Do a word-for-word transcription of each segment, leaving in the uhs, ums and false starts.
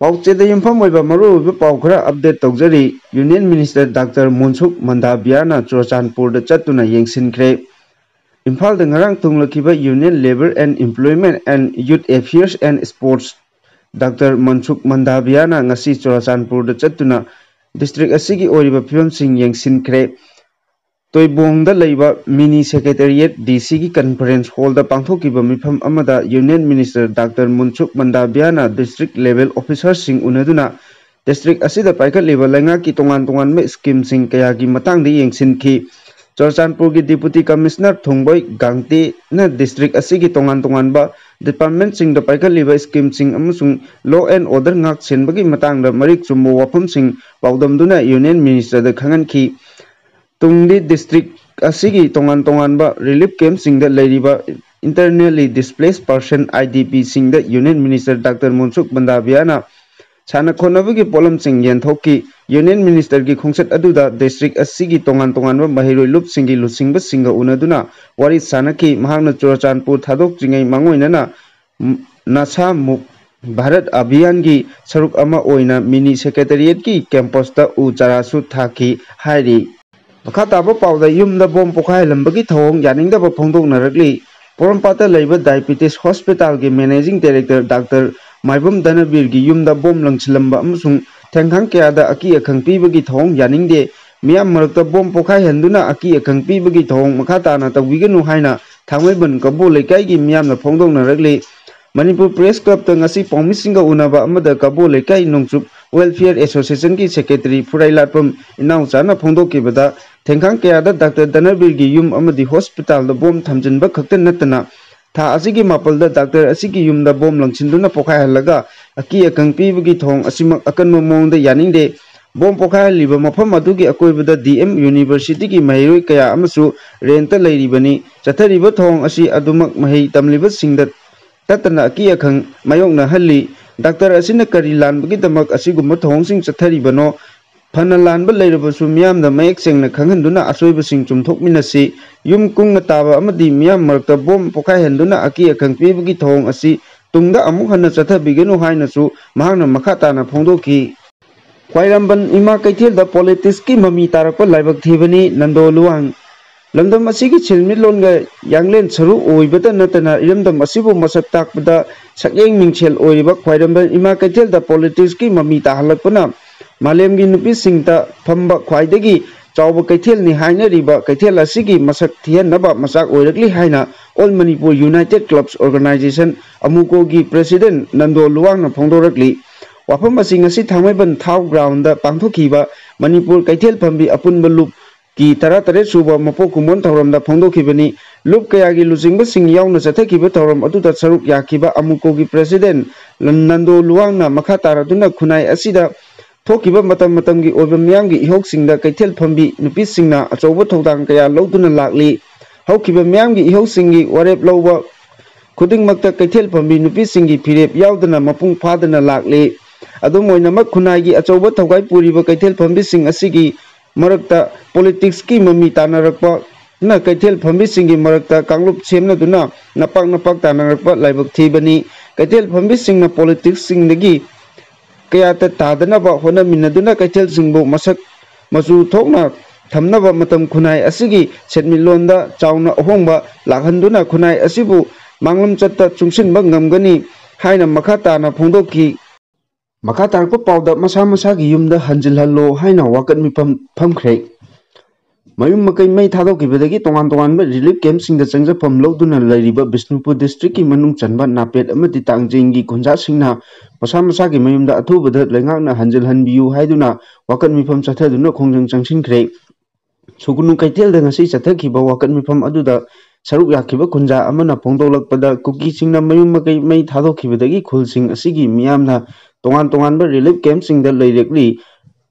ꯄꯥꯎꯆꯦꯗ ꯌꯨꯝꯐꯝ ꯑꯣꯏꯕ ꯃꯔꯨꯑꯣꯏꯕ ꯄꯥꯎ ꯈꯔ ꯑꯞꯗꯦꯠ ꯇꯧꯖꯔꯤ꯫ ꯌꯨꯅꯤꯌꯟ ꯃꯤꯅꯤꯁꯇꯔ ꯗꯥꯛꯇꯔ ꯃꯣꯟꯁꯨꯈ ꯃꯟꯗꯥꯕꯤꯌꯥꯅ ꯆꯨꯔꯆꯥꯟꯄꯨꯔꯗ ꯆꯠꯇꯨꯅ ꯌꯦꯡꯁꯤꯟꯈ꯭ꯔꯦ꯫ ꯏꯝꯐꯥꯜꯗ ꯉꯔꯥꯡ ꯊꯨꯡꯂꯈꯤꯕ Union Labour and Employment and Youth Affairs and Sports doctor Mansukh ꯃꯟꯗꯥꯕꯤꯌꯥꯅ ꯉꯁꯤ ꯆꯨꯔꯆꯥꯟꯄꯨꯔꯗ ꯆꯠꯇꯨꯅ ꯗꯤꯁꯇ꯭ꯔꯤꯛ ꯑꯁꯤꯒꯤ ꯑꯣꯏꯔꯤꯕ ꯐꯤꯕꯝꯁꯤꯡ ꯌꯦꯡꯁꯤꯟꯈ꯭ꯔꯦ꯫ ꯇꯣꯏꯕꯣꯡꯗ ꯂꯩꯕ ꯃꯤꯅꯤ ꯁꯦꯀ꯭ꯔꯦꯇꯦꯔꯤꯌꯦꯠ ꯗꯤ ꯁꯤꯒꯤ ꯀꯟꯐꯔꯦꯟꯁ ꯍꯣꯜꯗ ꯄꯥꯡꯊꯣꯛꯈꯤꯕ ꯃꯤꯐꯝ ꯑꯃꯗ ꯌꯨꯅꯤꯌꯟ ꯃꯤꯅꯤꯁꯇꯔ ꯗꯥꯛꯇꯔ ꯃꯨꯟꯁꯨꯛ ꯃꯟꯗꯥꯕꯤꯌꯥꯅ ꯗꯤꯁꯇ꯭ꯔꯤꯛ ꯂꯦꯚꯦꯜ ꯑꯣꯐꯤꯁꯥꯔꯁꯤꯡ ꯎꯅꯗꯨꯅ ꯗꯤꯁꯇ꯭ꯔꯤꯛ ꯑꯁꯤꯗ ꯄꯥꯏꯈꯠꯂꯤꯕ ꯂꯩꯉꯥꯛꯀꯤ ꯇꯣꯉꯥꯟ ꯇꯣꯉꯥꯟꯕ ꯁ꯭ꯀꯤꯝꯁꯤꯡ ꯀꯌꯥꯒꯤ ꯃꯇꯥꯡꯗ ꯌꯦꯡꯁꯤꯟꯈꯤ꯫ ꯆꯨꯔꯆꯥꯟꯄꯨꯔꯒꯤ ꯗꯤꯄꯨꯇꯤ ꯀꯃꯤꯁꯅꯔ ꯊꯣꯡꯕꯣꯏ ꯒꯥꯡꯇꯦꯅ ꯗꯤꯁꯇ꯭ꯔꯤꯛ ꯑꯁꯤꯒꯤ ꯇꯣꯉꯥꯟ ꯇꯣꯉꯥꯟꯕ ꯗꯤꯄꯥꯔꯠꯃꯦꯟꯠꯁꯤꯡꯗ ꯄꯥꯏꯈꯠꯂꯤꯕ ꯁ꯭ꯀꯤꯝꯁꯤꯡ ꯑꯃꯁꯨꯡ ꯂꯣ ꯑꯦꯟ ꯑꯣꯔꯗꯔ ꯉꯥꯛ ꯁꯦꯟꯕꯒꯤ ꯃꯇꯥꯡꯗ ꯃꯔꯤꯛ ꯆꯨꯝꯕ ꯋꯥꯐꯝꯁꯤꯡ ꯄꯥꯎꯗꯝꯗꯨꯅ ꯌꯨꯅꯤꯌꯟ ꯃꯤꯅꯤꯁꯇꯔꯗ ꯈꯪꯍꯟꯈꯤ꯫ ꯇꯨꯡꯗꯤ ꯗꯤꯁꯇ꯭ꯔꯤꯛ ꯑꯁꯤꯒꯤ ꯇꯣꯉꯥꯟ ꯇꯣꯉꯥꯟꯕ ꯔꯤꯂꯤꯐ ꯀꯦꯝꯞꯁꯤꯡꯗ ꯂꯩꯔꯤꯕ internally displaced person, I D Pꯁꯤꯡꯗ ꯌꯨꯅꯤꯌꯟ ꯃꯤꯅꯤꯁꯇꯔ ꯗꯥꯛꯇꯔ ꯃꯣꯟꯁꯨꯛ ꯃꯟꯗꯥꯕꯤꯌꯥꯅ ꯁꯥꯟꯅ ꯈꯣꯠꯅꯕꯒꯤ ꯄꯣꯠꯂꯝꯁꯤꯡ ꯌꯦꯟꯊꯣꯛꯈꯤ꯫ ꯌꯨꯅꯤꯌꯟ ꯃꯤꯅꯤꯁꯇꯔꯒꯤ ꯈꯣꯡꯆꯠ ꯑꯗꯨꯗ ꯗꯤꯁꯇ꯭ꯔꯤꯛ ꯑꯁꯤꯒꯤ ꯇꯣꯉꯥꯟ ꯇꯣꯉꯥꯟꯕ ꯃꯍꯩꯔꯣꯏ ꯂꯨꯞꯁꯤꯡꯒꯤ ꯂꯨꯆꯤꯡꯕꯁꯤꯡꯒ ꯎꯅꯗꯨꯅ ꯋꯥꯔꯤ ꯁꯥꯟꯅꯈꯤ꯫ ꯃꯍꯥꯛꯅ ꯆꯨꯔꯆꯥꯟꯄꯨꯔ ꯊꯥꯗꯣꯛꯇ꯭ꯔꯤꯉꯩ ꯃꯥꯡꯑꯣꯏꯅꯅ ꯅꯁꯥ ꯃꯨꯛ ꯚꯥꯔꯠ ꯑꯚꯤꯌꯥꯟꯒꯤ ꯁꯔꯨꯛ ꯑꯃ ꯑꯣꯏꯅ ꯃꯤꯅꯤ ꯁꯦꯀ꯭ꯔꯦꯇꯦꯔꯤꯌꯦꯠꯀꯤ ꯀꯦꯝꯄꯁꯇ ꯎ ꯆꯥꯔꯥꯁꯨ ꯊꯥꯈꯤ ꯍꯥꯏꯔꯤ꯫ ꯃꯈꯥ ꯇꯥꯕ ꯄꯥꯎꯗ ꯌꯨꯝꯗ ꯕꯣꯝ ꯄꯣꯈꯥꯏꯍꯜꯂꯝꯕꯒꯤ ꯊꯧꯑꯣꯡ ꯌꯥꯅꯤꯡꯗꯕ ꯐꯣꯡꯗꯣꯛꯅꯔꯛꯂꯤ꯫ ꯄꯣꯔꯣꯝꯄꯥꯠꯇ ꯂꯩꯕ ꯗꯥꯏꯕꯤꯇꯤꯁ ꯍꯣꯁꯄꯤꯇꯥꯜꯒꯤ ꯃꯦꯅꯦꯖꯤꯡ ꯗꯥꯏꯔꯦꯛꯇꯔ ꯗꯥꯛꯇꯔ ꯃꯥꯏꯕꯝ ꯙꯅꯕꯤꯔꯒꯤ ꯌꯨꯝꯗ ꯕꯣꯝ ꯂꯪꯁꯤꯜꯂꯝꯕ ꯑꯃꯁꯨꯡ ꯊꯦꯡꯈꯥꯡ ꯀꯌꯥꯗ ꯑꯀꯤ ꯑꯈꯪ ꯄꯤꯕꯒꯤ ꯊꯧꯑꯣꯡ ꯌꯥꯅꯤꯡꯗꯦ꯫ ꯃꯤꯌꯥꯝ ꯃꯔꯛꯇ ꯕꯣꯝ ꯄꯣꯈꯥꯏꯍꯟꯗꯨꯅ ꯑꯀꯤ ꯑꯈꯪ ꯄꯤꯕꯒꯤ ꯊꯧꯑꯣꯡ ꯃꯈꯥ ꯇꯥꯅ ꯇꯧꯕꯤꯒꯅꯨ ꯍꯥꯏꯅ ꯊꯥꯡꯃꯩꯕꯟ ꯀꯕꯣ ꯂꯩꯀꯥꯏꯒꯤ ꯃꯤꯌꯥꯝꯅ ꯐꯣꯡꯗꯣꯛꯅꯔꯛꯂꯤ꯫ ꯃꯅꯤꯄꯨꯔ ꯄ꯭ꯔꯦꯁ ꯀ꯭ꯂꯕꯇ ꯉꯁꯤ ꯄꯥꯎꯃꯤꯁꯤꯡꯒ ꯎꯅꯕ ꯑꯃꯗ ꯀꯕꯣ ꯂꯩꯀꯥꯏ ꯅꯣꯡꯆꯨꯞ ꯋꯦꯜꯐꯤꯌꯔ ꯑꯦꯁꯣꯁꯤꯌꯦꯁꯟꯒꯤ ꯁꯦꯀ꯭ꯔꯦꯇꯔꯤ ꯐꯨꯔꯥꯏꯂꯥꯠꯄꯝ ꯏꯅꯥꯎꯆꯥꯅ ꯐꯣꯡꯗꯣꯛꯈꯤꯕꯗ, ꯊꯦꯡꯈꯥꯡ ꯀꯌꯥꯗ ꯗꯥꯛꯇꯔ ꯙꯅꯕꯤꯔꯒꯤ ꯌꯨꯝ ꯑꯃꯗꯤ ꯍꯣꯁꯄꯤꯇꯥꯜꯗ ꯕꯣꯝ ꯊꯝꯖꯤꯟꯕ ꯈꯛꯇ ꯅꯠꯇꯅ ꯊꯥ ꯑꯁꯤꯒꯤ ꯃꯥꯄꯜꯗ ꯗꯥꯛꯇꯔ ꯑꯁꯤꯒꯤ ꯌꯨꯝꯗ ꯕꯣꯝ ꯂꯪꯁꯤꯟꯗꯨꯅ ꯄꯣꯈꯥꯏꯍꯜꯂꯒ ꯑꯀꯤ ꯑꯈꯪ ꯄꯤꯕꯒꯤ ꯊꯧꯑꯣꯡ ꯑꯁꯤꯃꯛ ꯑꯀꯟꯕ ꯃꯑꯣꯡꯗ ꯌꯥꯅꯤꯡꯗꯦ꯫ ꯕꯣꯝ ꯄꯣꯈꯥꯏꯍꯜꯂꯤꯕ ꯃꯐꯝ ꯑꯗꯨꯒꯤ ꯑꯀꯣꯏꯕꯗ ꯗꯤ ꯑꯦꯝ ꯌꯨꯅꯤꯚꯔꯁꯤꯇꯤꯒꯤ ꯃꯍꯩꯔꯣꯏ ꯀꯌꯥ ꯑꯃꯁꯨ ꯔꯦꯟꯠꯇ ꯂꯩꯔꯤꯕꯅꯤ꯫ ꯆꯠꯊꯔꯤꯕ ꯊꯧꯑꯣꯡ ꯑꯁꯤ ꯑꯗꯨꯃꯛ ꯃꯍꯩ ꯇꯝꯂꯤꯕꯁꯤꯡꯗ ꯇꯠꯇꯅ ꯑꯀꯤ ꯑꯈꯪ ꯃꯥꯌꯣꯛꯅꯍꯜꯂꯤ꯫ ꯗꯥꯛꯇꯔ ꯑꯁꯤꯅ ꯀꯔꯤ ꯂꯥꯟꯕꯒꯤꯗꯃꯛ ꯑꯁꯤꯒꯨꯝꯕ ꯊꯧꯑꯣꯡꯁꯤꯡ ꯆꯠꯊꯔꯤꯕꯅꯣ? ꯐꯅ ꯂꯥꯟꯕ ꯂꯩꯔꯕꯁꯨ ꯃꯤꯌꯥꯝꯗ ꯃꯌꯦꯛ ꯁꯦꯡꯅ ꯈꯪꯍꯟꯗꯨꯅ ꯑꯁꯣꯏꯕꯁꯤꯡ ꯆꯨꯝꯊꯣꯛꯃꯤꯟꯅꯁꯤ꯫ ꯌꯨꯝ ꯀꯨꯡꯅ ꯇꯥꯕ ꯑꯃꯗꯤ ꯃꯤꯌꯥꯝ ꯃꯔꯛꯇ ꯕꯣꯝ ꯄꯣꯈꯥꯏꯍꯟꯗꯨꯅ ꯑꯀꯤ ꯑꯈꯪ ꯄꯤꯕꯒꯤ ꯊꯧꯑꯣꯡ ꯑꯁꯤ ꯇꯨꯡꯗ ꯑꯃꯨꯛ ꯍꯟꯅ ꯆꯠꯊꯕꯤꯒꯅꯨ ꯍꯥꯏꯅꯁꯨ ꯃꯍꯥꯛꯅ ꯃꯈꯥ ꯇꯥꯅ ꯐꯣꯡꯗꯣꯛꯈꯤ꯫ ꯈ꯭ꯋꯥꯏꯔꯝꯕꯟ ꯏꯃꯥ ꯀꯩꯊꯦꯜꯗ politics ꯀꯤ ꯃꯃꯤ ꯇꯥꯔꯛꯄ ꯂꯥꯏꯕꯛ ꯊꯤꯕꯅꯤ ꯅꯟꯗꯣ ꯂꯨꯋꯥꯡ꯫ ꯂꯝꯗꯝ ꯑꯁꯤꯒꯤ ꯁꯦꯟꯃꯤꯠꯂꯣꯟꯒ ꯌꯥꯡꯂꯦꯟ ꯁꯔꯨ ꯑꯣꯏꯕꯇ ꯅꯠꯇꯅ ꯏꯔꯝꯗꯝ ꯑꯁꯤꯕꯨ ꯃꯁꯛ ꯇꯥꯛꯄꯗ ꯁꯛꯌꯦꯡ ꯃꯤꯡꯁꯦꯜ ꯑꯣꯏꯔꯤꯕ ꯈ꯭ꯋꯥꯏꯔꯝꯕꯟ ꯏꯃꯥ ꯀꯩꯊꯦꯜꯗ politics ꯀꯤ ꯃꯃꯤ ꯇꯥꯍꯜꯂꯛꯄꯅ ꯃꯥꯂꯦꯝꯒꯤ ꯅꯨꯄꯤꯁꯤꯡꯇ ꯐꯝꯕ ꯈ꯭ꯋꯥꯏꯗꯒꯤ ꯆꯥꯎꯕ ꯀꯩꯊꯦꯜꯅꯤ ꯍꯥꯏꯅꯔꯤꯕ ꯀꯩꯊꯦꯜ ꯑꯁꯤꯒꯤ ꯃꯁꯛ ꯊꯤꯍꯟꯅꯕ ꯃꯆꯥꯛ ꯑꯣꯏꯔꯛꯂꯤ ꯍꯥꯏꯅ All Manipur United Clubs Organisation, ꯑꯃꯨꯀꯣꯒꯤ president Nando ꯂꯨꯋꯥꯡꯅ ꯐꯣꯡꯗꯣꯔꯛꯂꯤ꯫ ꯋꯥꯐꯝ ꯑꯁꯤ ꯉꯁꯤ ꯊꯥꯡꯃꯩꯕꯟ ꯊꯥꯎ ground ꯗ ꯄꯥꯡꯊꯣꯛꯈꯤꯕ ꯃꯅꯤꯄꯨꯔ ꯀꯩꯊꯦꯜ ꯐꯝꯕꯤ ꯑꯄꯨꯟꯕ ꯂꯨꯞꯀꯤ ꯇꯔꯥꯇꯔꯦꯠ ꯁꯨꯕ ꯃꯄꯣꯛ ꯀꯨꯝꯑꯣꯟ ꯊꯧꯔꯝꯗ ꯐꯣꯡꯗꯣꯛꯈꯤꯕꯅꯤ꯫ ꯂꯨꯞ ꯀꯌꯥꯒꯤ ꯂꯨꯆꯤꯡꯕꯁꯤꯡ ꯌꯥꯎꯅ ꯆꯠꯊꯈꯤꯕ ꯊꯧꯔꯝ ꯑꯗꯨꯗ ꯁꯔꯨꯛ ꯌꯥꯈꯤꯕ ꯑꯃꯨꯀꯣꯒꯤ president ꯅꯟꯗꯣ ꯂꯨꯋꯥꯡꯅ ꯃꯈꯥ ꯇꯥꯔꯗꯨꯅ ꯈꯨꯟꯅꯥꯏ ꯑꯁꯤꯗ ꯊꯣꯛꯈꯤꯕ ꯃꯇꯝ ꯃꯇꯝꯒꯤ ꯑꯣꯏꯕ ꯃꯤꯌꯥꯝꯒꯤ ꯏꯍꯧꯁꯤꯡꯗ ꯀꯩꯊꯦꯜ ꯐꯝꯕꯤ ꯅꯨꯄꯤꯁꯤꯡꯅ ꯑꯆꯧꯕ ꯊꯧꯗꯥꯡ ꯀꯌꯥ ꯂꯧꯗꯨꯅ ꯂꯥꯛꯂꯤ꯫ ꯍꯧꯈꯤꯕ ꯃꯤꯌꯥꯝꯒꯤ ꯏꯍꯧꯁꯤꯡꯒꯤ ꯋꯥꯔꯦꯞ ꯂꯧꯕ ꯈꯨꯗꯤꯡꯃꯛꯇ ꯀꯩꯊꯦꯜ ꯐꯝꯕꯤ ꯅꯨꯄꯤꯁꯤꯡꯒꯤ ꯐꯤꯔꯦꯞ ꯌꯥꯎꯗꯅ ꯃꯄꯨꯡ ꯐꯥꯗꯅ ꯂꯥꯛꯂꯤ꯫ ꯑꯗꯨꯝ ꯑꯣꯏꯅꯃꯛ, ꯈꯨꯟꯅꯥꯏꯒꯤ ꯑꯆꯧꯕ ꯊꯧꯒꯥꯏ ꯄꯨꯔꯤꯕ ꯀꯩꯊꯦꯜ ꯐꯝꯕꯤꯁꯤꯡ ꯑꯁꯤꯒꯤ ꯃꯔꯛꯇ politics ꯀꯤ ꯃꯃꯤ ꯇꯥꯅꯔꯛꯄꯅ ꯀꯩꯊꯦꯜ ꯐꯝꯕꯤꯁꯤꯡꯒꯤ ꯃꯔꯛꯇ ꯀꯥꯡꯂꯨꯞ ꯁꯦꯝꯅꯗꯨꯅ ꯅꯄꯥꯛ ꯅꯄꯥꯛ ꯇꯥꯅꯔꯛꯄ ꯂꯥꯏꯕꯛ ꯊꯤꯕꯅꯤ꯫ ꯀꯩꯊꯦꯜ ꯐꯝꯕꯤꯁꯤꯡꯅ politics ꯁꯤꯡꯗꯒꯤ ꯀꯌꯥꯇ ꯇꯥꯗꯅꯕ ꯍꯣꯠꯅꯃꯤꯟꯅꯗꯨꯅ ꯀꯩꯊꯦꯜꯁꯤꯡꯕꯨ ꯃꯁꯛ ꯃꯆꯨ ꯊꯣꯛꯅ ꯊꯝꯅꯕ ꯃꯇꯝ ꯈꯨꯟꯅꯥꯏ ꯑꯁꯤꯒꯤ ꯁꯦꯟꯃꯤꯠꯂꯣꯟꯗ ꯆꯥꯎꯅ ꯑꯍꯣꯡꯕ ꯂꯥꯛꯍꯟꯗꯨꯅ ꯈꯨꯟꯅꯥꯏ ꯑꯁꯤꯕꯨ ꯃꯥꯡꯂꯝꯆꯠꯇ ꯆꯨꯡꯁꯤꯟꯕ ꯉꯝꯒꯅꯤ ꯍꯥꯏꯅ ꯃꯈꯥ ꯇꯥꯅ ꯐꯣꯡꯗꯣꯛꯈꯤ꯫ ꯃꯈꯥ ꯇꯥꯔꯛꯄ ꯄꯥꯎꯗ ꯃꯁꯥ ꯃꯁꯥꯒꯤ ꯌꯨꯝꯗ ꯍꯟꯖꯤꯜꯍꯜꯂꯣ ꯍꯥꯏꯅ ꯋꯥꯀꯠ ꯃꯤꯐꯝ ꯐꯝꯈ꯭ꯔꯦ꯫ ꯃꯌꯨꯝ ꯃꯀꯩ ꯃꯩ ꯊꯥꯗꯣꯛꯈꯤꯕꯗꯒꯤ ꯇꯣꯉꯥꯟ ꯇꯣꯉꯥꯟꯕ relief camp ꯁꯤꯡꯗ ꯆꯪꯖꯐꯝ ꯂꯧꯗꯨꯅ ꯂꯩꯔꯤꯕ ꯕꯤꯁꯅꯨꯄꯨꯔ district ꯀꯤ ꯃꯅꯨꯡ ꯆꯟꯕ ꯅꯥꯄꯦꯠ ꯑꯃꯗꯤ ꯇꯥꯡꯖꯦꯡꯒꯤ ꯈꯨꯟꯖꯥꯁꯤꯡꯅ ꯃꯁꯥ ꯃꯁꯥꯒꯤ ꯃꯌꯨꯝꯗ ꯑꯊꯨꯕꯗ ꯂꯩꯉꯥꯛꯅ ꯍꯟꯖꯤꯜꯍꯟꯕꯤꯌꯨ ꯍꯥꯏꯗꯨꯅ ꯋꯥꯀꯠ ꯃꯤꯐꯝ ꯆꯠꯊꯗꯨꯅ ꯈꯣꯡꯖꯪ ꯆꯪꯁꯤꯟꯈ꯭ꯔꯦ꯫ ꯁꯨꯒꯨꯅꯨ ꯀꯩꯊꯦꯜꯗ ꯉꯁꯤ ꯆꯠꯊꯈꯤꯕ ꯋꯥꯀꯠ ꯃꯤꯐꯝ ꯑꯗꯨꯗ ꯁꯔꯨꯛ ꯌꯥꯈꯤꯕ ꯈꯨꯟꯖꯥ ꯑꯃꯅ ꯐꯣꯡꯗꯣꯛꯂꯛꯄꯗ, ꯀꯨꯀꯤꯁꯤꯡꯅ ꯃꯌꯨꯝ ꯃꯀꯩ ꯃꯩ ꯊꯥꯗꯣꯛꯈꯤꯕꯗꯒꯤ ꯈꯨꯜꯁꯤꯡ ꯑꯁꯤꯒꯤ ꯃꯤꯌꯥꯝꯅ ꯇꯣꯉꯥꯟ ꯇꯣꯉꯥꯟꯕ relief camp ꯁꯤꯡꯗ ꯂꯩꯔꯛꯂꯤ꯫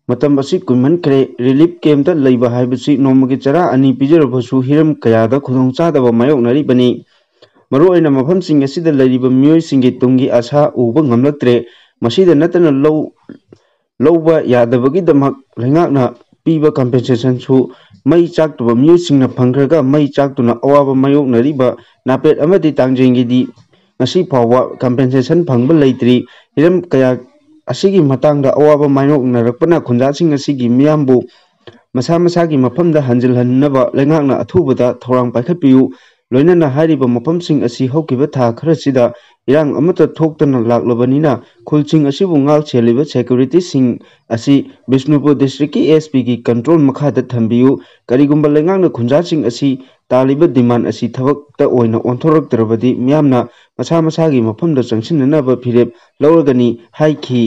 ꯃꯇꯝ ꯑꯁꯤ ꯀꯨꯏꯃꯟꯈ꯭ꯔꯦ꯫ Relief camp ꯇ ꯂꯩꯕ ꯍꯥꯏꯕꯁꯤ ꯅꯣꯡꯃꯒꯤ ꯆꯔꯥ ꯑꯅꯤ ꯄꯤꯖꯔꯕꯁꯨ ꯍꯤꯔꯝ ꯀꯌꯥꯗ ꯈꯨꯗꯣꯡꯆꯥꯗꯕ ꯃꯥꯌꯣꯛꯅꯔꯤꯕꯅꯤ꯫ ꯃꯔꯨꯑꯣꯏꯅ ꯃꯐꯝꯁꯤꯡ ꯑꯁꯤꯗ ꯂꯩꯔꯤꯕ ꯃꯤꯑꯣꯏꯁꯤꯡꯒꯤ ꯇꯨꯡꯒꯤ ꯑꯥꯁꯥ ꯎꯕ ꯉꯝꯂꯛꯇ꯭ꯔꯦ꯫ ꯃꯁꯤꯗ ꯅꯠꯇꯅ ꯂꯧ ꯂꯧꯕ ꯌꯥꯗꯕꯒꯤꯗꯃꯛ ꯂꯩꯉꯥꯛꯅ ꯄꯤꯕ compensation ꯁꯨ ꯃꯩ ꯆꯥꯛꯇꯕ ꯃꯤꯑꯣꯏꯁꯤꯡꯅ ꯐꯪꯈ꯭ꯔꯒ ꯃꯩ ꯆꯥꯛꯇꯨꯅ ꯑꯋꯥꯕ ꯃꯥꯌꯣꯛꯅꯔꯤꯕ ꯅꯥꯄꯦꯠ ꯑꯃꯗꯤ ꯇꯥꯡꯖꯦꯡꯒꯤꯗꯤ ꯉꯁꯤ ꯐꯥꯎꯕ ꯀꯝꯄꯦꯟꯁꯦꯁꯟ ꯐꯪꯕ ꯂꯩꯇ꯭ꯔꯤ꯫ ꯍꯤꯔꯝ ꯀꯌꯥ ꯑꯁꯤꯒꯤ ꯃꯇꯥꯡꯗ ꯑꯋꯥꯕ ꯃꯥꯌꯣꯛꯅꯔꯛꯄꯅ ꯈꯨꯟꯖꯥꯁꯤꯡ ꯑꯁꯤꯒꯤ ꯃꯤꯌꯥꯝꯕꯨ ꯃꯁꯥ ꯃꯁꯥꯒꯤ ꯃꯐꯝꯗ ꯍꯟꯖꯤꯜꯍꯟꯅꯕ ꯂꯩꯉꯥꯛꯅ ꯑꯊꯨꯕꯗ ꯊꯧꯔꯥꯡ ꯄꯥꯏꯈꯠꯄꯤꯌꯨ꯫ ꯂꯣꯏꯅꯅ ꯍꯥꯏꯔꯤꯕ ꯃꯐꯝꯁꯤꯡ ꯑꯁꯤ ꯍꯧꯈꯤꯕ ꯊꯥ ꯈꯔꯁꯤꯗ ꯏꯔꯥꯡ ꯑꯃꯠꯇ ꯊꯣꯛꯇꯅ ꯂꯥꯛꯂꯕꯅꯤꯅ ꯈꯨꯜꯁꯤꯡ ꯑꯁꯤꯕꯨ ꯉꯥꯛ ꯁꯦꯜꯂꯤꯕ ꯁꯦꯀ꯭ꯌꯨꯔꯤꯇꯤꯁꯤꯡ ꯑꯁꯤ ꯕꯤꯁꯅꯨꯄꯨꯔ ꯗꯤꯁꯇ꯭ꯔꯤꯛꯀꯤ ꯑꯦꯁ ꯄꯤꯒꯤ ꯀꯟꯇ꯭ꯔꯣꯜ ꯃꯈꯥꯗ ꯊꯝꯕꯤꯌꯨ꯫ ꯀꯔꯤꯒꯨꯝꯕ ꯂꯩꯉꯥꯛꯅ ꯈꯨꯟꯖꯥꯁꯤꯡ ꯑꯁꯤ ꯇꯥꯜꯂꯤꯕ ꯗꯤꯃꯥꯟ ꯑꯁꯤ ꯊꯕꯛꯇ ꯑꯣꯏꯅ ꯑꯣꯟꯊꯣꯔꯛꯇ꯭ꯔꯕꯗꯤ ꯃꯤꯌꯥꯝꯅ ꯃꯁꯥ ꯃꯁꯥꯒꯤ ꯃꯐꯝꯗ ꯆꯪꯁꯤꯟꯅꯅꯕ ꯐꯤꯔꯦꯞ ꯂꯧꯔꯒꯅꯤ ꯍꯥꯏꯈꯤ꯫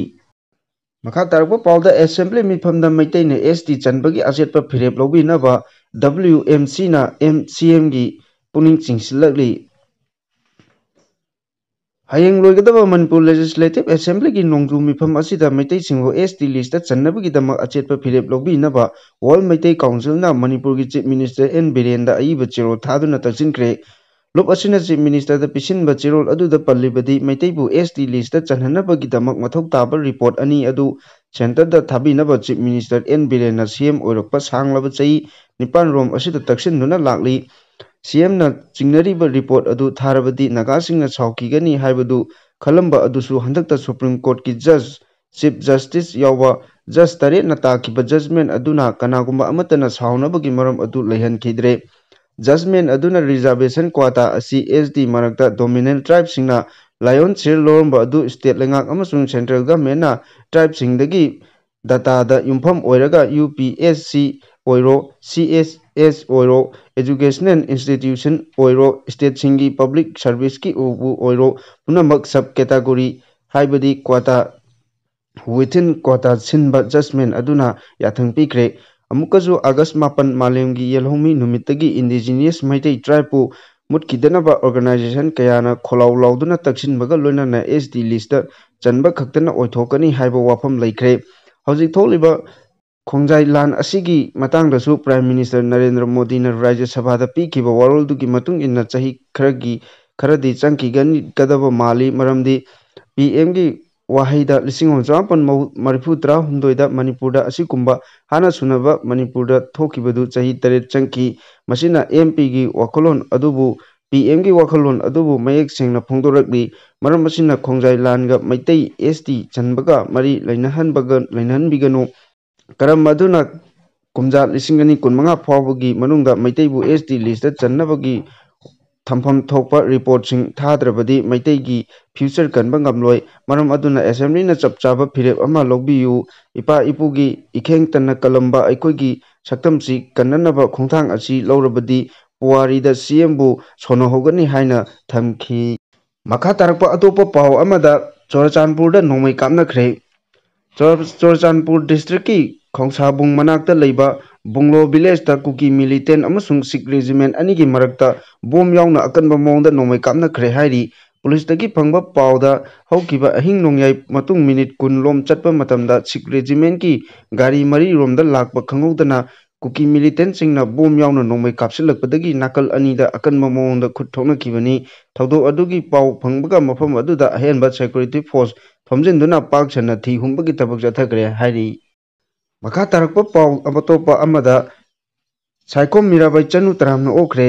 ꯃꯈꯥ ꯇꯥꯔꯛꯄ ꯄꯥꯎꯗ ꯑꯦꯁꯦꯝꯕ꯭ꯂꯤ ꯃꯤꯐꯝꯗ ꯃꯩꯇꯩꯅ ꯑꯦꯁ ꯇꯤ ꯆꯟꯕꯒꯤ ꯑꯆꯦꯠꯄ ꯐꯤꯔꯦꯞ ꯂꯧꯕꯤꯅꯕ ꯗꯕ꯭ꯂꯤꯎ ꯑꯦꯝ ꯁꯤꯅ ꯑꯦꯝ ꯁꯤ ꯑꯦꯝꯒꯤ ꯄꯨꯛꯅꯤꯡ ꯆꯤꯡꯁꯤꯜꯂꯛꯂꯤ꯫ ꯍꯌꯦꯡ ꯂꯣꯏꯒꯗꯕ ꯃꯅꯤꯄꯨꯔ ꯂꯦꯖꯤꯁꯂꯦꯇꯤꯚ ꯑꯦꯁꯦꯝꯕ꯭ꯂꯤꯒꯤ ꯅꯣꯡꯖꯨ ꯃꯤꯐꯝ ꯑꯁꯤꯗ ꯃꯩꯇꯩꯁꯤꯡꯕꯨ ꯑꯦꯁ ꯇꯤ ꯂꯤꯁꯇ ꯆꯟꯅꯕꯒꯤꯗꯃꯛ ꯑꯆꯦꯠꯄ ꯐꯤꯔꯦꯞ ꯂꯧꯕꯤꯅꯕ ꯋꯥꯔꯜ ꯃꯩꯇꯩ ꯀꯥꯎꯟꯁꯤꯜꯅ ꯃꯅꯤꯄꯨꯔꯒꯤ ꯆꯤꯐ ꯃꯤꯅꯤꯁꯇꯔ ꯑꯦꯟ ꯕꯤꯔꯦꯟꯗ ꯑꯏꯕ ꯆꯦꯔꯣꯜ ꯊꯥꯗꯨꯅ ꯇꯛꯁꯤꯟꯈ꯭ꯔꯦ꯫ ꯂꯨꯞ ꯑꯁꯤꯅ ꯆꯤꯐ ꯃꯤꯅꯤꯁꯇꯔꯗ ꯄꯤꯁꯤꯟꯕ ꯆꯦꯔꯣꯜ ꯑꯗꯨꯗ ꯄꯜꯂꯤꯕꯗꯤ ꯃꯩꯇꯩꯕꯨ ꯑꯦꯁ ꯇꯤ ꯂꯤꯁꯇ ꯆꯟꯍꯟꯅꯕꯒꯤꯗꯃꯛ ꯃꯊꯧ ꯇꯥꯕ ꯔꯤꯄꯣꯔꯠ ꯑꯅꯤ ꯑꯗꯨ ꯁꯦꯟꯇꯔꯗ ꯊꯥꯕꯤꯅꯕ ꯆꯤꯐ ꯃꯤꯅꯤꯁꯇꯔ ꯑꯦꯟ ꯕꯤꯔꯦꯟꯅ ꯁꯤ ꯑꯦꯝ ꯑꯣꯏꯔꯛꯄ ꯁꯥꯡꯂꯕ ꯆꯍꯤ ꯅꯤꯄꯥꯟ ꯔꯣꯝ ꯑꯁꯤꯗ ꯇꯛꯁꯤꯟꯗꯨꯅ ꯂꯥꯛꯂꯤ꯫ ꯁꯤ ꯑꯦꯝꯅ ꯆꯤꯡꯅꯔꯤꯕ ꯔꯤꯄꯣꯔꯠ ꯑꯗꯨ ꯊꯥꯔꯕꯗꯤ ꯅꯥꯒꯥꯁꯤꯡꯅ ꯁꯥꯎꯈꯤꯒꯅꯤ ꯍꯥꯏꯕꯗꯨ ꯈꯜꯂꯝꯕ ꯑꯗꯨꯁꯨ ꯍꯟꯗꯛꯇ ꯁꯨꯄ꯭ꯔꯤꯝ ꯀꯣꯔꯠꯀꯤ ꯖꯖ, ꯆꯤꯐ ꯖꯁꯇꯤꯁ ꯌꯥꯎꯕ ꯖꯖ ꯇꯔꯦꯠꯅ ꯇꯥꯈꯤꯕ ꯖꯖꯃꯦꯟ ꯑꯗꯨꯅ ꯀꯅꯥꯒꯨꯝꯕ ꯑꯃꯠꯇꯅ ꯁꯥꯎꯅꯕꯒꯤ ꯃꯔꯝ ꯑꯗꯨ ꯂꯩꯍꯟꯈꯤꯗ꯭ꯔꯦ꯫ ꯖꯖꯃꯦꯟ ꯑꯗꯨꯅ ꯔꯤꯖꯥꯔꯕꯦꯁꯟ ꯀ꯭ꯋꯥꯇꯥ ꯑꯁꯤ ꯑꯦꯁ ꯇꯤ ꯃꯔꯛꯇ ꯗꯣꯃꯤꯅꯦꯟ ꯇ꯭ꯔꯥꯏꯕꯁꯤꯡꯅ ꯂꯥꯏꯑꯣꯟ ꯁꯤꯌꯔ ꯂꯧꯔꯝꯕ ꯑꯗꯨ ꯁ꯭ꯇꯦꯠ ꯂꯩꯉꯥꯛ ꯑꯃꯁꯨꯡ ꯁꯦꯟꯇ꯭ꯔꯦꯜ ꯒꯚꯔꯟꯃꯦꯟꯠꯅ ꯇ꯭ꯔꯥꯏꯕꯁꯤꯡꯗꯒꯤ ꯗꯇꯥꯗ ꯌꯨꯝꯐꯝ ꯑꯣꯏꯔꯒ ꯌꯨ ꯄꯤ ꯑꯦꯁ ꯁꯤ ꯑꯣꯏꯔꯣ, ꯁꯤ ꯑꯦꯁ ꯑꯦꯁ ꯑꯣꯏꯔꯣ, ꯑꯦꯖꯨꯀꯦꯁꯅꯦꯜ ꯏꯟꯁꯇꯤꯇ꯭ꯌꯨꯁꯟ ꯑꯣꯏꯔꯣ, ꯁ꯭ꯇꯦꯠꯁꯤꯡꯒꯤ ꯄꯕ꯭ꯂꯤꯛ ꯁꯔꯚꯤꯁꯀꯤꯕꯨ ꯑꯣꯏꯔꯣ, ꯄꯨꯝꯅꯃꯛ ꯁꯕ ꯀꯦꯇꯥꯒꯣꯔꯤ, ꯍꯥꯏꯕꯗꯤ ꯀ꯭ꯋꯥꯇꯥ ꯋꯤꯊꯤꯟ ꯀ꯭ꯋꯥꯇꯥ ꯁꯤꯟꯕ ꯖꯖꯃꯦꯟ ꯑꯗꯨꯅ ꯌꯥꯊꯪ ꯄꯤꯈ꯭ꯔꯦ꯫ ꯑꯃꯨꯛꯀꯁꯨ ꯑꯥꯒꯁ ꯃꯥꯄꯟ ꯃꯥꯂꯦꯝꯒꯤ ꯌꯦꯜꯍꯧꯃꯤ ꯅꯨꯃꯤꯠꯇꯒꯤ ꯏꯟꯗꯤꯖꯤꯅꯤꯌꯁ ꯃꯩꯇꯩ ꯇ꯭ꯔꯥꯏꯕꯄꯨ ꯃꯨꯠꯈꯤꯗꯅꯕ ꯑꯣꯔꯒꯅꯥꯏꯖꯦꯁꯟ ꯀꯌꯥꯅ ꯈꯣꯜꯂꯥꯎ ꯂꯥꯎꯗꯨꯅ ꯇꯛꯁꯤꯟꯕꯒ ꯂꯣꯏꯅꯅ ꯑꯦꯁ ꯇꯤ ꯂꯤꯁꯇ ꯆꯟꯕ ꯈꯛꯇꯅ ꯑꯣꯏꯊꯣꯛꯀꯅꯤ ꯍꯥꯏꯕ ꯋꯥꯐꯝ ꯂꯩꯈ꯭ꯔꯦ꯫ ꯍꯧꯖꯤꯛ ꯊꯣꯛꯂꯤꯕ ꯈꯣꯡꯖꯥꯏ ꯂꯥꯟ ꯑꯁꯤꯒꯤ ꯃꯇꯥꯡꯗꯁꯨ ꯄ꯭ꯔꯥꯏꯝ ꯃꯤꯅꯤꯁꯇꯔ ꯅꯔꯦꯟꯗ꯭ꯔ ꯃꯣꯗꯤꯅ ꯔꯥꯖ꯭ꯌ ꯁꯚꯥꯗ ꯄꯤꯈꯤꯕ ꯋꯥꯔꯣꯜꯗꯨꯒꯤ ꯃꯇꯨꯡ ꯏꯟꯅ ꯆꯍꯤ ꯈꯔꯒꯤ, ꯈꯔꯗꯤ ꯆꯪꯈꯤꯒꯗꯕ ꯃꯥꯜꯂꯤ, ꯃꯔꯝꯗꯤ ꯄꯤ ꯑꯦꯝꯒꯤ ꯋꯥꯍꯩꯗ ꯂꯤꯁꯤꯡ ꯑꯃ ꯆꯃꯥꯄꯟ ꯃꯔꯤꯐꯨ ꯇꯔꯥꯍꯨꯝꯗꯣꯏꯗ ꯃꯅꯤꯄꯨꯔꯗ ꯑꯁꯤꯒꯨꯝꯕ ꯍꯥꯟꯅ ꯁꯨꯅꯕ ꯃꯅꯤꯄꯨꯔꯗ ꯊꯣꯛꯈꯤꯕꯗꯨ ꯆꯍꯤ ꯇꯔꯦꯠ ꯆꯪꯈꯤ꯫ ꯃꯁꯤꯅ ꯑꯦꯝ ꯄꯤꯒꯤ ꯋꯥꯈꯜꯂꯣꯟ ꯑꯗꯨꯕꯨ ꯄꯤ ꯑꯦꯝꯒꯤ ꯋꯥꯈꯜꯂꯣꯟ ꯑꯗꯨꯕꯨ ꯃꯌꯦꯛ ꯁꯦꯡꯅ ꯐꯣꯡꯗꯣꯔꯛꯂꯤ꯫ ꯃꯔꯝ ꯑꯁꯤꯅ ꯈꯣꯡꯖꯥꯏ ꯂꯥꯟꯒ ꯃꯩꯇꯩ ꯑꯦꯁ ꯇꯤ ꯆꯟꯕꯒ ꯃꯔꯤ ꯂꯩꯅꯍꯟꯕꯒ-, ꯂꯩꯅꯍꯟꯕꯤꯒꯅꯨ꯫ ꯀꯔꯝ ꯑꯗꯨꯅ ꯀꯨꯝꯖꯥ ꯂꯤꯁꯤꯡ ꯑꯅꯤ ꯀꯨꯟꯃꯉꯥ ꯐꯥꯎꯕꯒꯤ ꯃꯅꯨꯡꯗ ꯃꯩꯇꯩꯕꯨ ꯑꯦꯁ ꯇꯤ ꯂꯤꯁꯇ ꯆꯟꯅꯕꯒꯤ ꯊꯝꯐꯝ ꯊꯣꯛꯄ ꯔꯤꯄꯣꯔꯠꯁꯤꯡ ꯊꯥꯗ꯭ꯔꯕꯗꯤ ꯃꯩꯇꯩꯒꯤ ꯐ꯭ꯌꯨꯆꯔ ꯀꯟꯕ ꯉꯝꯂꯣꯏ꯫ ꯃꯔꯝ ꯑꯗꯨꯅ ꯑꯦꯁꯦꯝꯕ꯭ꯂꯤꯅ ꯆꯞ ꯆꯥꯕ ꯐꯤꯔꯦꯞ ꯑꯃ ꯂꯧꯕꯤꯌꯨ꯫ ꯏꯄꯥ ꯏꯄꯨꯒꯤ ꯏꯈꯦꯡ ꯇꯟꯅ ꯀꯜꯂꯝꯕ ꯑꯩꯈꯣꯏꯒꯤ ꯁꯛꯇꯝꯁꯤ ꯀꯟꯅꯅꯕ ꯈꯣꯡꯊꯥꯡ ꯑꯁꯤ ꯂꯧꯔꯕꯗꯤ ꯄꯨꯋꯥꯔꯤꯗ ꯁꯤ ꯑꯦꯝꯕꯨ ꯁꯣꯟꯅꯍꯧꯒꯅꯤ ꯍꯥꯏꯅ ꯊꯝꯈꯤ꯫ ꯃꯈꯥ ꯇꯥꯔꯛꯄ ꯑꯇꯣꯞꯄ ꯄꯥꯎ ꯑꯃꯗ ꯆꯨꯔꯆꯥꯟꯄꯨꯔꯗ ꯅꯣꯡꯃꯩ ꯀꯥꯞꯅꯈ꯭ꯔꯦ꯫ ꯆꯨꯔ-, ꯆꯨꯔꯆꯥꯟꯄꯨꯔ ꯗꯤꯁꯇ꯭ꯔꯤꯛꯀꯤ ꯈꯣꯡꯁꯥꯕꯨꯡ ꯃꯅꯥꯛꯇ ꯂꯩꯕ ꯕꯨꯡꯂꯣ ꯚꯤꯂꯦꯖꯇ ꯀꯨꯀꯤ ꯃꯤꯂꯤꯇꯦꯟ ꯑꯃꯁꯨꯡ ꯁꯤꯈ ꯔꯦꯖꯤꯃꯦꯟ ꯑꯅꯤꯒꯤ ꯃꯔꯛꯇ ꯕꯣꯝ ꯌꯥꯎꯅ ꯑꯀꯟꯕ ꯃꯑꯣꯡꯗ ꯅꯣꯡꯃꯩ ꯀꯥꯞꯅꯈ꯭ꯔꯦ ꯍꯥꯏꯔꯤ꯫ ꯄꯨꯂꯤꯁꯇꯒꯤ ꯐꯪꯕ ꯄꯥꯎꯗ ꯍꯧꯈꯤꯕ ꯑꯍꯤꯡ ꯅꯣꯡꯌꯥꯏ ꯃꯇꯨꯡ ꯃꯤꯅꯤꯠ ꯀꯨꯟ ꯂꯣꯝ ꯆꯠꯄ ꯃꯇꯝꯗ ꯁꯤꯈ ꯔꯦꯖꯤꯃꯦꯟꯒꯤ ꯒꯥꯔꯤ ꯃꯔꯤꯔꯣꯝꯗ ꯂꯥꯛꯄ ꯈꯪꯍꯧꯗꯅ ꯀꯨꯀꯤ ꯃꯤꯂꯤꯇꯦꯟꯁꯤꯡꯅ ꯕꯣꯝ ꯌꯥꯎꯅ ꯅꯣꯡꯃꯩ ꯀꯥꯞꯁꯤꯜꯂꯛꯄꯗꯒꯤ ꯅꯥꯀꯜ ꯑꯅꯤꯗ ꯑꯀꯟꯕ ꯃꯑꯣꯡꯗ ꯈꯨꯠ ꯊꯣꯛꯅꯈꯤꯕꯅꯤ꯫ ꯊꯧꯗꯣꯛ ꯑꯗꯨꯒꯤ ꯄꯥꯎ ꯐꯪꯕꯒ ꯃꯐꯝ ꯑꯗꯨꯗ ꯑꯍꯦꯟꯕ ꯁꯦꯀ꯭ꯌꯨꯔꯤꯇꯤ ꯐꯣꯔꯁ ꯊꯣꯝꯖꯤꯟꯗꯨꯅ ꯄꯥꯛ ꯁꯟꯅ ꯊꯤ ꯍꯨꯝꯕꯒꯤ ꯊꯕꯛ ꯆꯠꯊꯈ꯭ꯔꯦ ꯍꯥꯏꯔꯤ꯫ ꯃꯈꯥ ꯇꯥꯔꯛꯄ ꯄꯥꯎ ꯑꯇꯣꯞꯄ ꯑꯃꯗ, ꯁꯥꯏꯈꯣꯝ ꯃꯤꯔꯥꯕꯥꯏ ꯆꯅꯨ ꯇꯔꯥꯝꯅ ꯑꯣꯛꯈ꯭ꯔꯦ꯫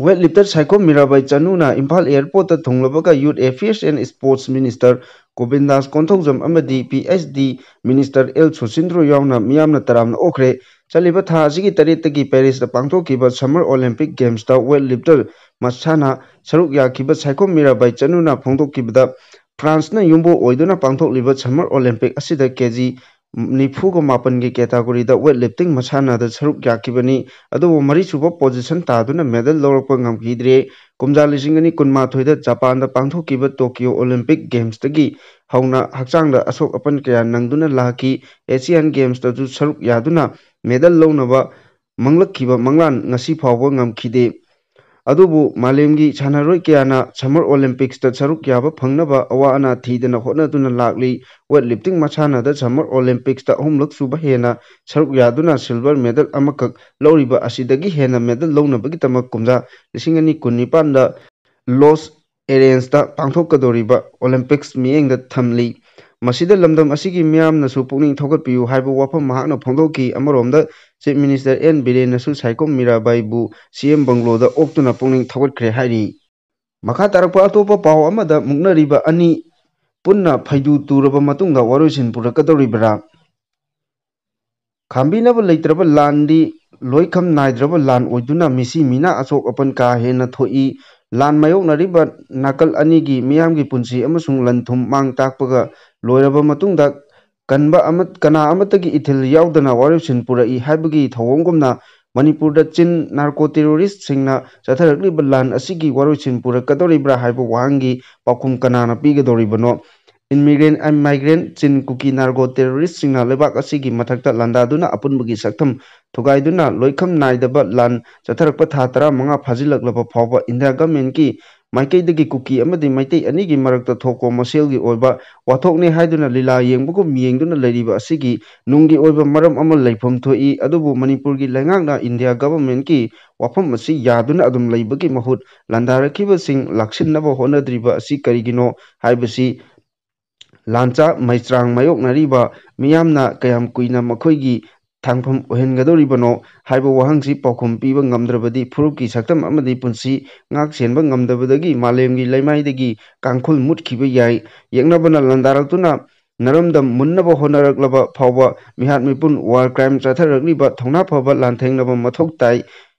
ꯋꯦꯠ ꯂꯤꯐꯇꯔ ꯁꯥꯏꯈꯣꯝ ꯃꯤꯔꯥꯕꯥꯏ ꯆꯅꯨꯅ ꯏꯝꯐꯥꯜ ꯑꯦꯌꯔꯄꯣꯔꯠꯇ ꯊꯨꯡꯂꯕꯒ youth affairs and sports minister Govindas Konthoujam ꯑꯃꯗꯤ P H D minister L Susindro ꯌꯥꯎꯅ ꯃꯤꯌꯥꯝꯅ ꯇꯔꯥꯝꯅ ꯑꯣꯛꯈ꯭ꯔꯦ꯫ ꯆꯠꯂꯤꯕ ꯊꯥ ꯑꯁꯤꯒꯤ ꯇꯔꯦꯠꯇꯒꯤ ꯄꯦꯔꯤꯁꯇ ꯄꯥꯡꯊꯣꯛꯈꯤꯕ ꯁꯝꯃꯔ ꯑꯣꯂꯦꯝꯄꯤꯛ ꯒꯦꯝꯁꯇ ꯋꯦꯠ ꯂꯤꯐꯇꯔ ꯃꯁꯥꯟꯅ ꯁꯔꯨꯛ ꯌꯥꯈꯤꯕ ꯁꯥꯏꯈꯣꯝ ꯃꯤꯔꯥꯕꯥꯏ ꯆꯅꯨꯅ ꯐꯣꯡꯗꯣꯛꯈꯤꯕꯗ, ꯐ꯭ꯔꯥꯟꯁꯅ ꯌꯨꯝꯕꯨ ꯑꯣꯏꯗꯨꯅ ꯄꯥꯡꯊꯣꯛꯂꯤꯕ ꯁꯝꯃꯔ ꯑꯣꯂꯦꯝꯄꯤꯛ ꯑꯁꯤꯗ ꯀꯦ ꯖꯤ ꯅꯤꯐꯨꯒ ꯃꯥꯄꯟꯒꯤ ꯀꯦꯇꯥꯒꯣꯔꯤꯗ ꯋꯦꯠ ꯂꯤꯐꯇꯤꯡ ꯃꯁꯥꯟꯅꯗ ꯁꯔꯨꯛ ꯌꯥꯈꯤꯕꯅꯤ꯫ ꯑꯗꯨꯕꯨ ꯃꯔꯤꯁꯨꯕ ꯄꯣꯖꯤꯁꯟ ꯇꯥꯗꯨꯅ ꯃꯦꯗꯜ ꯂꯧꯔꯛꯄ ꯉꯝꯈꯤꯗ꯭ꯔꯦ꯫ ꯀꯨꯝꯖꯥ ꯂꯤꯁꯤꯡ ꯑꯅꯤ ꯀꯨꯟꯃꯥꯊꯣꯏꯗ ꯖꯄꯥꯟꯗ ꯄꯥꯡꯊꯣꯛꯈꯤꯕ ꯇꯣꯀꯤꯌꯣ ꯑꯣꯂꯦꯝꯄꯤꯛ ꯒꯦꯝꯁꯇꯒꯤ ꯍꯧꯅ ꯍꯛꯆꯥꯡꯗ ꯑꯁꯣꯛ ꯑꯄꯟ ꯀꯌꯥ ꯅꯪꯗꯨꯅ ꯂꯥꯛꯈꯤ꯫ ꯑꯦꯁꯤꯌꯥꯟ ꯒꯦꯝꯁꯇꯁꯨ ꯁꯔꯨꯛ ꯌꯥꯗꯨꯅ ꯃꯦꯗꯜ ꯂꯧꯅꯕ ꯃꯪꯂꯛꯈꯤꯕ ꯃꯪꯂꯥꯟ ꯉꯁꯤ ꯐꯥꯎꯕ ꯉꯝꯈꯤꯗꯦ꯫ ꯑꯗꯨꯕꯨ ꯃꯥꯂꯦꯝꯒꯤ ꯁꯥꯟꯅꯔꯣꯏ ꯀꯌꯥꯅ ꯁꯝꯃꯔ ꯑꯣꯂꯦꯝꯄꯤꯛꯁꯇ ꯁꯔꯨꯛ ꯌꯥꯕ ꯐꯪꯅꯕ ꯑꯋꯥ ꯑꯅꯥ ꯊꯤꯗꯅ ꯍꯣꯠꯅꯗꯨꯅ ꯂꯥꯛꯂꯤ꯫ ꯋꯦꯠ ꯂꯤꯐꯇꯤꯡ ꯃꯁꯥꯟꯅꯗ ꯁꯝꯃꯔ ꯑꯣꯂꯦꯝꯄꯤꯛꯁꯇ ꯑꯍꯨꯝꯂꯛ ꯁꯨꯕ ꯍꯦꯟꯅ ꯁꯔꯨꯛ ꯌꯥꯗꯨꯅ ꯁꯤꯜꯚꯔ ꯃꯦꯗꯜ ꯑꯃꯈꯛ ꯂꯧꯔꯤꯕ ꯑꯁꯤꯗꯒꯤ ꯍꯦꯟꯅ ꯃꯦꯗꯜ ꯂꯧꯅꯕꯒꯤꯗꯃꯛ ꯀꯨꯝꯖꯥ ꯂꯤꯁꯤꯡ ꯑꯅꯤ ꯀꯨꯟꯅꯤꯄꯥꯟꯗ ꯂꯣꯁ ꯑꯦꯔꯦꯟꯁꯇ ꯄꯥꯡꯊꯣꯛꯀꯗꯧꯔꯤꯕ ꯑꯣꯂꯦꯝꯄꯤꯛꯁ ꯃꯤꯠꯌꯦꯡꯗ ꯊꯝꯂꯤ꯫ ꯃꯁꯤꯗ ꯂꯝꯗꯝ ꯑꯁꯤꯒꯤ ꯃꯤꯌꯥꯝꯅꯁꯨ ꯄꯨꯛꯅꯤꯡ ꯊꯧꯒꯠꯄꯤꯌꯨ ꯍꯥꯏꯕ ꯋꯥꯐꯝ ꯃꯍꯥꯛꯅ ꯐꯣꯡꯗꯣꯛꯈꯤ꯫ ꯑꯃꯔꯣꯝꯗ Chief Minister N ꯕꯤꯔꯦꯟꯅꯁꯨ ꯁꯥꯏꯈꯣꯝ ꯃꯤꯔꯥꯕꯥꯏꯕꯨ ꯁꯤ ꯑꯦꯝ ꯕꯪꯒ꯭ꯂꯣꯗ ꯑꯣꯛꯇꯨꯅ ꯄꯨꯛꯅꯤꯡ ꯊꯧꯒꯠꯈ꯭ꯔꯦ ꯍꯥꯏꯔꯤ꯫ ꯃꯈꯥ ꯇꯥꯔꯛꯄ ꯑꯇꯣꯞꯄ ꯄꯥꯎ ꯑꯃꯗ, ꯃꯨꯛꯅꯔꯤꯕ ꯑꯅꯤ ꯄꯨꯟꯅ ꯐꯩꯗꯨ ꯇꯨꯔꯕ ꯃꯇꯨꯡꯗ ꯋꯥꯔꯣꯏꯁꯤꯟ ꯄꯨꯔꯛꯀꯗꯧꯔꯤꯕ꯭ꯔꯥ? ꯈꯥꯝꯕꯤꯅꯕ ꯂꯩꯇ꯭ꯔꯕ ꯂꯥꯟꯗꯤ ꯂꯣꯏꯈꯝ ꯅꯥꯏꯗ꯭ꯔꯕ ꯂꯥꯟ ꯑꯣꯏꯗꯨꯅ ꯃꯤꯁꯤ ꯃꯤꯅꯥ ꯑꯆꯣꯛ ꯑꯄꯟ ꯀꯥ ꯍꯦꯟꯅ ꯊꯣꯛꯏ꯫ ꯂꯥꯟ ꯃꯥꯌꯣꯛꯅꯔꯤꯕ ꯅꯥꯀꯜ ꯑꯅꯤꯒꯤ ꯃꯤꯌꯥꯝꯒꯤ ꯄꯨꯟꯁꯤ ꯑꯃꯁꯨꯡ ꯂꯟ ꯊꯨꯝ ꯃꯥꯡ ꯇꯥꯛꯄꯒ ꯂꯣꯏꯔꯕ ꯃꯇꯨꯡꯗ, ꯀꯟꯕ ꯑꯃ-, ꯀꯅꯥ ꯑꯃꯠꯇꯒꯤ ꯏꯊꯤꯜ ꯌꯥꯎꯗꯅ ꯋꯥꯔꯣꯏꯁꯤꯟ ꯄꯨꯔꯛꯏ ꯍꯥꯏꯕꯒꯤ ꯊꯧꯑꯣꯡꯒꯨꯝꯅ, ꯃꯅꯤꯄꯨꯔꯗ ꯆꯤꯟ ꯅꯥꯔꯀꯣ ꯇꯦꯔꯣꯔꯤꯁ꯭ꯠꯁꯤꯡꯅ ꯆꯠꯊꯔꯛꯂꯤꯕ ꯂꯥꯟ ꯑꯁꯤꯒꯤ ꯋꯥꯔꯣꯏꯁꯤꯟ ꯄꯨꯔꯛꯀꯗꯧꯔꯤꯕ꯭ꯔꯥ ꯍꯥꯏꯕ ꯋꯥꯍꯪꯒꯤ ꯄꯥꯎꯈꯨꯝ ꯀꯅꯥꯅ ꯄꯤꯒꯗꯧꯔꯤꯕꯅꯣ? Immigrant and migrant ꯆꯤꯟ ꯀꯨꯀꯤ ꯅꯥꯔꯀꯣ ꯇꯦꯔꯣꯔꯤꯁ꯭ꯠꯁꯤꯡꯅ ꯂꯩꯕꯥꯛ ꯑꯁꯤꯒꯤ ꯃꯊꯛꯇ ꯂꯥꯟꯗꯥꯗꯨꯅ ꯑꯄꯨꯟꯕꯒꯤ ꯁꯛꯇꯝ ꯊꯨꯒꯥꯏꯗꯨꯅ ꯂꯣꯏꯈꯝ ꯅꯥꯏꯗꯕ ꯂꯥꯟ ꯆꯠꯊꯔꯛꯄ ꯊꯥ ꯇꯔꯥꯃꯉꯥ ꯐꯥꯖꯤꯜꯂꯛꯂꯕ ꯐꯥꯎꯕ ꯏꯟꯗꯤꯌꯥ ꯒꯚꯔꯟꯃꯦꯟꯠꯀꯤ ꯃꯥꯏꯀꯩꯗꯒꯤ ꯀꯨꯀꯤ ꯑꯃꯗꯤ ꯃꯩꯇꯩ ꯑꯅꯤꯒꯤ ꯃꯔꯛꯇ ꯊꯣꯛꯄ ꯃꯁꯦꯜꯒꯤ ꯑꯣꯏꯕ ꯋꯥꯊꯣꯛꯅꯦ ꯍꯥꯏꯗꯨꯅ ꯂꯤꯂꯥ ꯌꯦꯡꯕꯒꯨꯝ ꯌꯦꯡꯗꯨꯅ ꯂꯩꯔꯤꯕ ꯑꯁꯤꯒꯤ ꯅꯨꯡꯒꯤ ꯑꯣꯏꯕ ꯃꯔꯝ ꯑꯃ ꯂꯩꯐꯝ ꯊꯣꯛꯏ꯫ ꯑꯗꯨꯕꯨ ꯃꯅꯤꯄꯨꯔꯒꯤ ꯂꯩꯉꯥꯛꯅ ꯏꯟꯗꯤꯌꯥ ꯒꯚꯔꯟꯃꯦꯟꯠꯀꯤ ꯋꯥꯐꯝ ꯑꯁꯤ ꯌꯥꯗꯨꯅ ꯑꯗꯨꯝ ꯂꯩꯕꯒꯤ ꯃꯍꯨꯠ, ꯂꯥꯟꯗꯥꯔꯛꯈꯤꯕꯁꯤꯡ ꯂꯥꯛꯁꯤꯟꯅꯕ ꯍꯣꯠꯅꯗ꯭ꯔꯤꯕ ꯑꯁꯤ ꯀꯔꯤꯒꯤꯅꯣ ꯍꯥꯏꯕꯁꯤ ꯂꯥꯟꯆꯥ ꯃꯩꯆ꯭ꯔꯥꯡ ꯃꯥꯌꯣꯛꯅꯔꯤꯕ ꯃꯤꯌꯥꯝꯅ ꯀꯌꯥꯝ ꯀꯨꯏꯅ ꯃꯈꯣꯏꯒꯤ ꯊꯥꯡꯐꯝ ꯑꯣꯏꯍꯟꯒꯗꯧꯔꯤꯕꯅꯣ ꯍꯥꯏꯕ ꯋꯥꯍꯪꯁꯤ ꯄꯥꯎꯈꯨꯝ ꯄꯤꯕ ꯉꯝꯗ꯭ꯔꯕꯗꯤ ꯐꯨꯔꯨꯞꯀꯤ ꯁꯛꯇꯝ ꯑꯃꯗꯤ ꯄꯨꯟꯁꯤ ꯉꯥꯛ ꯁꯦꯟꯕ ꯉꯝꯗꯕꯗꯒꯤ ꯃꯥꯂꯦꯝꯒꯤ ꯂꯩꯃꯥꯏꯗꯒꯤ ꯀꯥꯡꯈꯨꯜ ꯃꯨꯠꯈꯤꯕ ꯌꯥꯏ꯫ ꯌꯦꯛꯅꯕꯅ ꯂꯥꯟꯗꯥꯔꯛꯇꯨꯅ ꯅꯔꯝꯗꯝ ꯃꯨꯟꯅꯕ ꯍꯣꯠꯅꯔꯛꯂꯕ ꯐꯥꯎꯕ ꯃꯤꯍꯥꯠ ꯃꯤꯄꯨꯟ, war crime ꯆꯠꯊꯔꯛꯂꯤꯕ ꯊꯧꯅꯥ ꯐꯕ ꯂꯥꯟꯊꯦꯡꯅꯕ ꯃꯊꯧ ꯇꯥꯏ꯫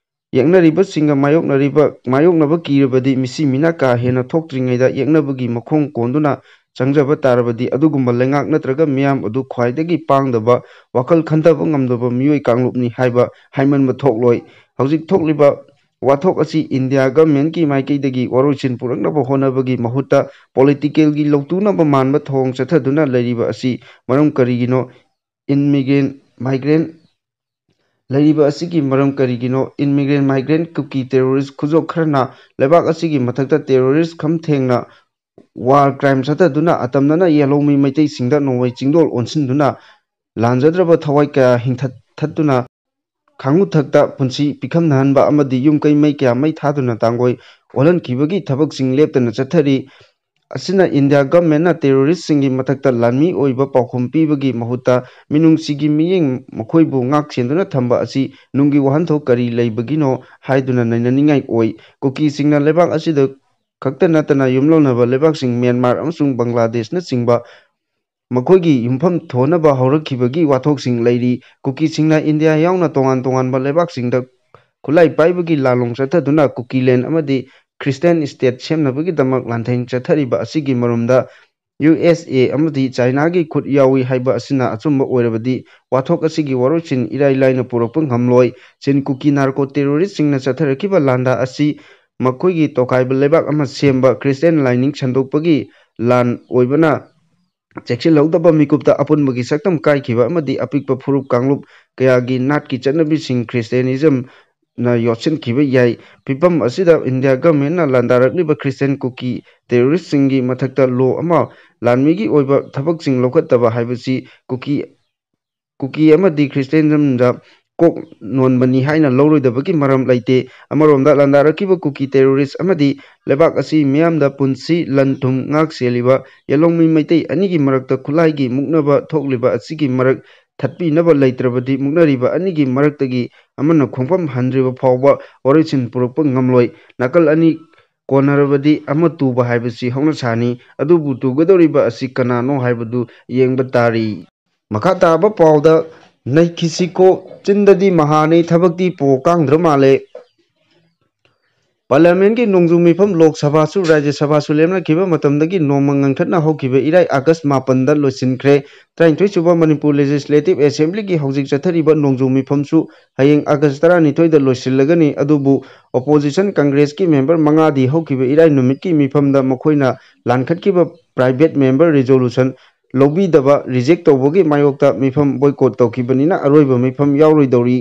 ꯌꯦꯛꯅꯔꯤꯕꯁꯤꯡꯒ ꯃꯥꯌꯣꯛꯅꯔꯤꯕ, ꯃꯥꯌꯣꯛꯅꯕ ꯀꯤꯔꯕꯗꯤ ꯃꯤꯁꯤ ꯃꯤꯅꯥ ꯀꯥ ꯍꯦꯟꯅ ꯊꯣꯛꯇ꯭ꯔꯤꯉꯩꯗ ꯌꯦꯛꯅꯕꯒꯤ ꯃꯈꯣꯡ ꯀꯣꯟꯗꯨꯅ ꯆꯪꯖꯕ ꯇꯥꯔꯕꯗꯤ ꯑꯗꯨꯒꯨꯝꯕ ꯂꯩꯉꯥꯛ ꯅꯠꯇ꯭ꯔꯒ ꯃꯤꯌꯥꯝ ꯑꯗꯨ ꯈ꯭ꯋꯥꯏꯗꯒꯤ ꯄꯥꯡꯗꯕ, ꯋꯥꯈꯜ ꯈꯟꯊꯕ ꯉꯝꯗꯕ ꯃꯤꯑꯣꯏ ꯀꯥꯡꯂꯨꯞꯅꯤ ꯍꯥꯏꯕ ꯍꯥꯏꯃꯟꯕ ꯊꯣꯛꯂꯣꯏ꯫ ꯍꯧꯖꯤꯛ ꯊꯣꯛꯂꯤꯕ ꯋꯥꯊꯣꯛ ꯑꯁꯤ ꯏꯟꯗꯤꯌꯥ ꯒꯚꯔꯟꯃꯦꯟꯠꯀꯤ ꯃꯥꯏꯀꯩꯗꯒꯤ ꯋꯥꯔꯣꯏꯁꯤꯟ ꯄꯨꯔꯛꯅꯕ ꯍꯣꯠꯅꯕꯒꯤ ꯃꯍꯨꯠꯇ ꯄꯣꯂꯤꯇꯤꯀꯦꯜꯒꯤ ꯂꯧꯇꯨꯅꯕ ꯃꯥꯟꯕ ꯊꯧꯑꯣꯡ ꯆꯠꯊꯗꯨꯅ ꯂꯩꯔꯤꯕ ꯑꯁꯤ ꯃꯔꯝ ꯀꯔꯤꯒꯤꯅꯣ? Immigrant, migrant ꯂꯩꯔꯤꯕ ꯑꯁꯤꯒꯤ ꯃꯔꯝ ꯀꯔꯤꯒꯤꯅꯣ? Immigrant, migrant ꯀꯨꯀꯤ ꯇꯦꯔꯣꯔꯤꯁ꯭ꯠ ꯈꯨꯖꯣꯞ ꯈꯔꯅ ꯂꯩꯕꯥꯛ ꯑꯁꯤꯒꯤ ꯃꯊꯛꯇ ꯇꯦꯔꯣꯔꯤꯁ꯭ꯠ ꯈꯝ ꯊꯦꯡꯅ war crime ꯆꯠꯊꯗꯨꯅ ꯑꯇꯝꯅꯅ ꯌꯦꯜꯍꯧꯃꯤ ꯃꯩꯇꯩꯁꯤꯡꯗ ꯅꯣꯡꯃꯩ ꯆꯤꯡꯗꯣꯜ ꯑꯣꯟꯁꯤꯟꯗꯨꯅ ꯂꯥꯟꯖꯗ꯭ꯔꯕ ꯊꯋꯥꯏ ꯀꯌꯥ ꯍꯤꯡꯊꯠ-, ꯊꯠꯇꯨꯅ ꯈꯥꯡꯉꯨꯊꯛꯇ ꯄꯨꯟꯁꯤ ꯄꯤꯈꯝꯅꯍꯟꯕ ꯑꯃꯗꯤ ꯌꯨꯝ ꯀꯩ ꯃꯩ ꯀꯌꯥ ꯃꯩ ꯊꯥꯗꯨꯅ ꯇꯥꯡꯒꯣꯏ ꯑꯣꯜꯍꯟꯈꯤꯕꯒꯤ ꯊꯕꯛꯁꯤꯡ ꯂꯦꯞꯇꯅ ꯆꯠꯊꯔꯤ꯫ ꯑꯁꯤꯅ ꯏꯟꯗꯤꯌꯥ ꯒꯚꯔꯟꯃꯦꯟꯠꯅ ꯇꯦꯔꯣꯔꯤꯁ꯭ꯠꯁꯤꯡꯒꯤ ꯃꯊꯛꯇ ꯂꯥꯟꯃꯤ ꯑꯣꯏꯕ ꯄꯥꯎꯈꯨꯝ ꯄꯤꯕꯒꯤ ꯃꯍꯨꯠꯇ ꯃꯤꯅꯨꯡꯁꯤꯒꯤ ꯃꯤꯠꯌꯦꯡ ꯃꯈꯣꯏꯕꯨ ꯉꯥꯛ ꯁꯦꯟꯗꯨꯅ ꯊꯝꯕ ꯑꯁꯤ ꯅꯨꯡꯒꯤ ꯋꯥꯍꯟꯊꯣꯛ ꯀꯔꯤ ꯂꯩꯕꯒꯤꯅꯣ ꯍꯥꯏꯗꯨꯅ ꯅꯩꯅꯅꯤꯡꯉꯥꯏ ꯑꯣꯏ꯫ ꯀꯨꯀꯤꯁꯤꯡꯅ ꯂꯩꯕꯥꯛ ꯑꯁꯤꯗ ꯈꯛꯇ ꯅꯠꯇꯅ ꯌꯨꯝꯂꯣꯟꯅꯕ ꯂꯩꯕꯥꯛꯁꯤꯡ ꯃ꯭ꯌꯥꯟꯃꯥꯔ ꯑꯃꯁꯨꯡ ꯕꯪꯒ꯭ꯂꯥꯗꯦꯁꯅꯆꯤꯡꯕ ꯃꯈꯣꯏꯒꯤ ꯌꯨꯝꯐꯝ ꯊꯣꯟꯅꯕ ꯍꯧꯔꯛꯈꯤꯕꯒꯤ ꯋꯥꯊꯣꯛꯁꯤꯡ ꯂꯩꯔꯤ꯫ ꯀꯨꯀꯤꯁꯤꯡꯅ ꯏꯟꯗꯤꯌꯥ ꯌꯥꯎꯅ ꯇꯣꯉꯥꯟ ꯇꯣꯉꯥꯟꯕ ꯂꯩꯕꯥꯛꯁꯤꯡꯗ ꯈꯨꯠꯂꯥꯏ ꯄꯥꯏꯕꯒꯤ ꯂꯥꯂꯣꯡ ꯆꯠꯊꯗꯨꯅ ꯀꯨꯀꯤꯂꯦꯟ ꯑꯃꯗꯤ ꯈ꯭ꯔꯤꯁꯇꯤꯌꯥꯟ ꯁ꯭ꯇꯦꯠ ꯁꯦꯝꯅꯕꯒꯤꯗꯃꯛ ꯂꯥꯟꯊꯦꯡ ꯆꯠꯊꯔꯤꯕ ꯑꯁꯤꯒꯤ ꯃꯔꯨꯝꯗ ꯌꯨ ꯑꯦꯁ ꯑꯦ ꯑꯃꯗꯤ ꯆꯥꯏꯅꯥꯒꯤ ꯈꯨꯠ ꯌꯥꯎꯏ ꯍꯥꯏꯕ ꯑꯁꯤꯅ ꯑꯆꯨꯝꯕ ꯑꯣꯏꯔꯕꯗꯤ, ꯋꯥꯊꯣꯛ ꯑꯁꯤꯒꯤ ꯋꯥꯔꯣꯏꯁꯤꯟ ꯏꯔꯥꯏ ꯂꯥꯏꯅ ꯄꯨꯔꯛꯄ ꯉꯝꯂꯣꯏ꯫ ꯆꯤꯟ ꯀꯨꯀꯤ ꯅꯥꯔꯀꯣ ꯇꯦꯔꯣꯔꯤꯁ꯭ꯠꯁꯤꯡꯅ ꯆꯠꯊꯔꯛꯈꯤꯕ ꯂꯥꯟꯗꯥ ꯑꯁꯤ ꯃꯈꯣꯏꯒꯤ ꯇꯣꯈꯥꯏꯕ ꯂꯩꯕꯥꯛ ꯑꯃ ꯁꯦꯝꯕ, ꯈ꯭ꯔꯤꯁꯇꯤꯌꯥꯟ ꯂꯥꯏꯅꯤꯡ ꯁꯟꯗꯣꯛꯄꯒꯤ ꯂꯥꯟ ꯑꯣꯏꯕꯅ ꯆꯦꯛꯁꯤꯜꯍꯧꯗꯕ ꯃꯤꯀꯨꯞꯇ ꯑꯄꯨꯟꯕꯒꯤ ꯁꯛꯇꯝ ꯀꯥꯏꯈꯤꯕ ꯑꯃꯗꯤ ꯑꯄꯤꯛꯄ ꯐꯨꯔꯨꯞ ꯀꯥꯡꯂꯨꯞ ꯀꯌꯥꯒꯤ ꯅꯥꯠꯀꯤ ꯆꯠꯅꯕꯤꯁꯤꯡ ꯈ꯭ꯔꯤꯁꯇꯤꯌꯥꯅꯤꯖꯝꯅ ꯌꯣꯠꯁꯤꯟꯈꯤꯕ ꯌꯥꯏ꯫ ꯐꯤꯚꯝ ꯑꯁꯤꯗ ꯏꯟꯗꯤꯌꯥ ꯒꯚꯔꯟꯃꯦꯟꯠꯅ ꯂꯥꯟꯗꯥꯔꯛꯂꯤꯕ ꯈ꯭ꯔꯤꯁꯇꯤꯌꯥꯟ ꯀꯨꯀꯤ ꯇꯦꯔꯣꯔꯤꯁ꯭ꯠꯁꯤꯡꯒꯤ ꯃꯊꯛꯇ ꯂꯣ ꯑꯃ ꯂꯥꯟꯃꯤꯒꯤ ꯑꯣꯏꯕ ꯊꯕꯛꯁꯤꯡ ꯂꯧꯈꯠꯇꯕ ꯍꯥꯏꯕꯁꯤ ꯀꯨꯀꯤ ꯀꯨꯀꯤ ꯑꯃꯗꯤ ꯈ꯭ꯔꯤꯁꯇꯤꯌꯥꯅꯤꯖꯝꯗ ꯀꯣꯛ ꯅꯣꯟꯕꯅꯤ ꯍꯥꯏꯅ ꯂꯧꯔꯣꯏꯗꯕꯒꯤ ꯃꯔꯝ ꯂꯩꯇꯦ꯫ ꯑꯃꯔꯣꯝꯗ ꯂꯥꯟꯗꯥꯔꯛꯈꯤꯕ ꯀꯨꯀꯤ ꯇꯦꯔꯣꯔꯤꯁ꯭ꯠ ꯑꯃꯗꯤ ꯂꯩꯕꯥꯛ ꯑꯁꯤ ꯃꯤꯌꯥꯝꯗ ꯄꯨꯟꯁꯤ ꯂꯟ ꯊꯨꯝ ꯉꯥꯛ ꯁꯦꯜꯂꯤꯕ ꯌꯦꯂꯣꯡꯃꯤ ꯃꯩꯇꯩ ꯑꯅꯤꯒꯤ ꯃꯔꯛꯇ ꯈꯨꯠꯂꯥꯏꯒꯤ ꯃꯨꯛꯅꯕ ꯊꯣꯛꯂꯤꯕ ꯑꯁꯤꯒꯤ ꯃꯔꯛ ꯊꯠꯄꯤꯅꯕ ꯂꯩꯇ꯭ꯔꯕꯗꯤ ꯃꯨꯛꯅꯔꯤꯕ ꯑꯅꯤꯒꯤ ꯃꯔꯛꯇꯒꯤ ꯑꯃꯅ ꯈꯣꯡꯐꯝ ꯍꯟꯗ꯭ꯔꯤꯕ ꯐꯥꯎꯕ ꯋꯥꯔꯣꯏꯁꯤꯟ ꯄꯨꯔꯛꯄ ꯉꯝꯂꯣꯏ꯫ ꯅꯥꯀꯜ ꯑꯅꯤ ꯀꯣꯟꯅꯔꯕꯗꯤ ꯑꯃ ꯇꯨꯕ ꯍꯥꯏꯕꯁꯤ ꯍꯧꯅꯁꯥꯅꯤ꯫ ꯑꯗꯨꯕꯨ ꯇꯨꯒꯗꯧꯔꯤꯕ ꯑꯁꯤ ꯀꯅꯥꯅꯣ ꯍꯥꯏꯕꯗꯨ ꯌꯦꯡꯕ ꯇꯥꯔꯤ꯫ ꯃꯈꯥ ꯇꯥꯕ ꯄꯥꯎꯗ, ꯅꯩꯈꯤꯁꯤꯀꯣ, ꯆꯤꯟꯗꯗꯤ ꯃꯍꯥꯅꯤ, ꯊꯕꯛꯇꯤ ꯄꯣ ꯀꯥꯡꯗ꯭ꯔ ꯃꯥꯜꯂꯦ꯫ ꯄꯥꯔꯂꯤꯌꯥꯃꯦꯟꯠꯀꯤ ꯅꯣꯡꯖꯨ ꯃꯤꯐꯝ ꯂꯣꯛ ꯁꯚꯥꯁꯨ ꯔꯥꯖ꯭ꯌ ꯁꯚꯥꯁꯨ ꯂꯦꯞꯅꯈꯤꯕ ꯃꯇꯝꯗꯒꯤ ꯅꯣꯡꯃ ꯉꯟꯈꯠꯅ ꯍꯧꯈꯤꯕ ꯏꯔꯥꯏ ꯑꯥꯒꯁ꯭ꯠ ꯃꯥꯄꯟꯗ ꯂꯣꯏꯁꯤꯟꯈ꯭ꯔꯦ꯫ ꯇꯔꯥꯅꯤꯊꯣꯏ ꯁꯨꯕ ꯃꯅꯤꯄꯨꯔ ꯂꯦꯖꯤꯁꯂꯦꯇꯤꯚ ꯑꯦꯁꯦꯝꯕ꯭ꯂꯤꯒꯤ ꯍꯧꯖꯤꯛ ꯆꯠꯊꯔꯤꯕ ꯅꯣꯡꯖꯨ ꯃꯤꯐꯝꯁꯨ ꯍꯌꯦꯡ ꯑꯥꯒꯁ꯭ꯠ ꯇꯔꯥꯅꯤꯊꯣꯏꯗ ꯂꯣꯏꯁꯤꯜꯂꯒꯅꯤ꯫ ꯑꯗꯨꯕꯨ ꯑꯣꯄꯣꯖꯤꯁꯟ ꯀꯪꯒ꯭ꯔꯦꯁꯀꯤ ꯃꯦꯝꯕꯔ ꯃꯉꯥꯗꯤ ꯍꯧꯈꯤꯕ ꯏꯔꯥꯏ ꯅꯨꯃꯤꯠꯀꯤ ꯃꯤꯐꯝꯗ ꯃꯈꯣꯏꯅ ꯂꯥꯟꯈꯠꯈꯤꯕ ꯄ꯭ꯔꯥꯏꯚꯦꯠ ꯃꯦꯝꯕꯔ ꯔꯤꯖꯣꯂꯨꯁꯟ ꯂꯧꯕꯤꯗꯕ, ꯔꯤꯖꯦꯛ ꯇꯧꯕꯒꯤ ꯃꯥꯌꯣꯛꯇ ꯃꯤꯐꯝ ꯕꯣꯏꯀꯣꯠ ꯇꯧꯈꯤꯕꯅꯤꯅ ꯑꯔꯣꯏꯕ ꯃꯤꯐꯝ ꯌꯥꯎꯔꯣꯏꯗꯧꯔꯤ꯫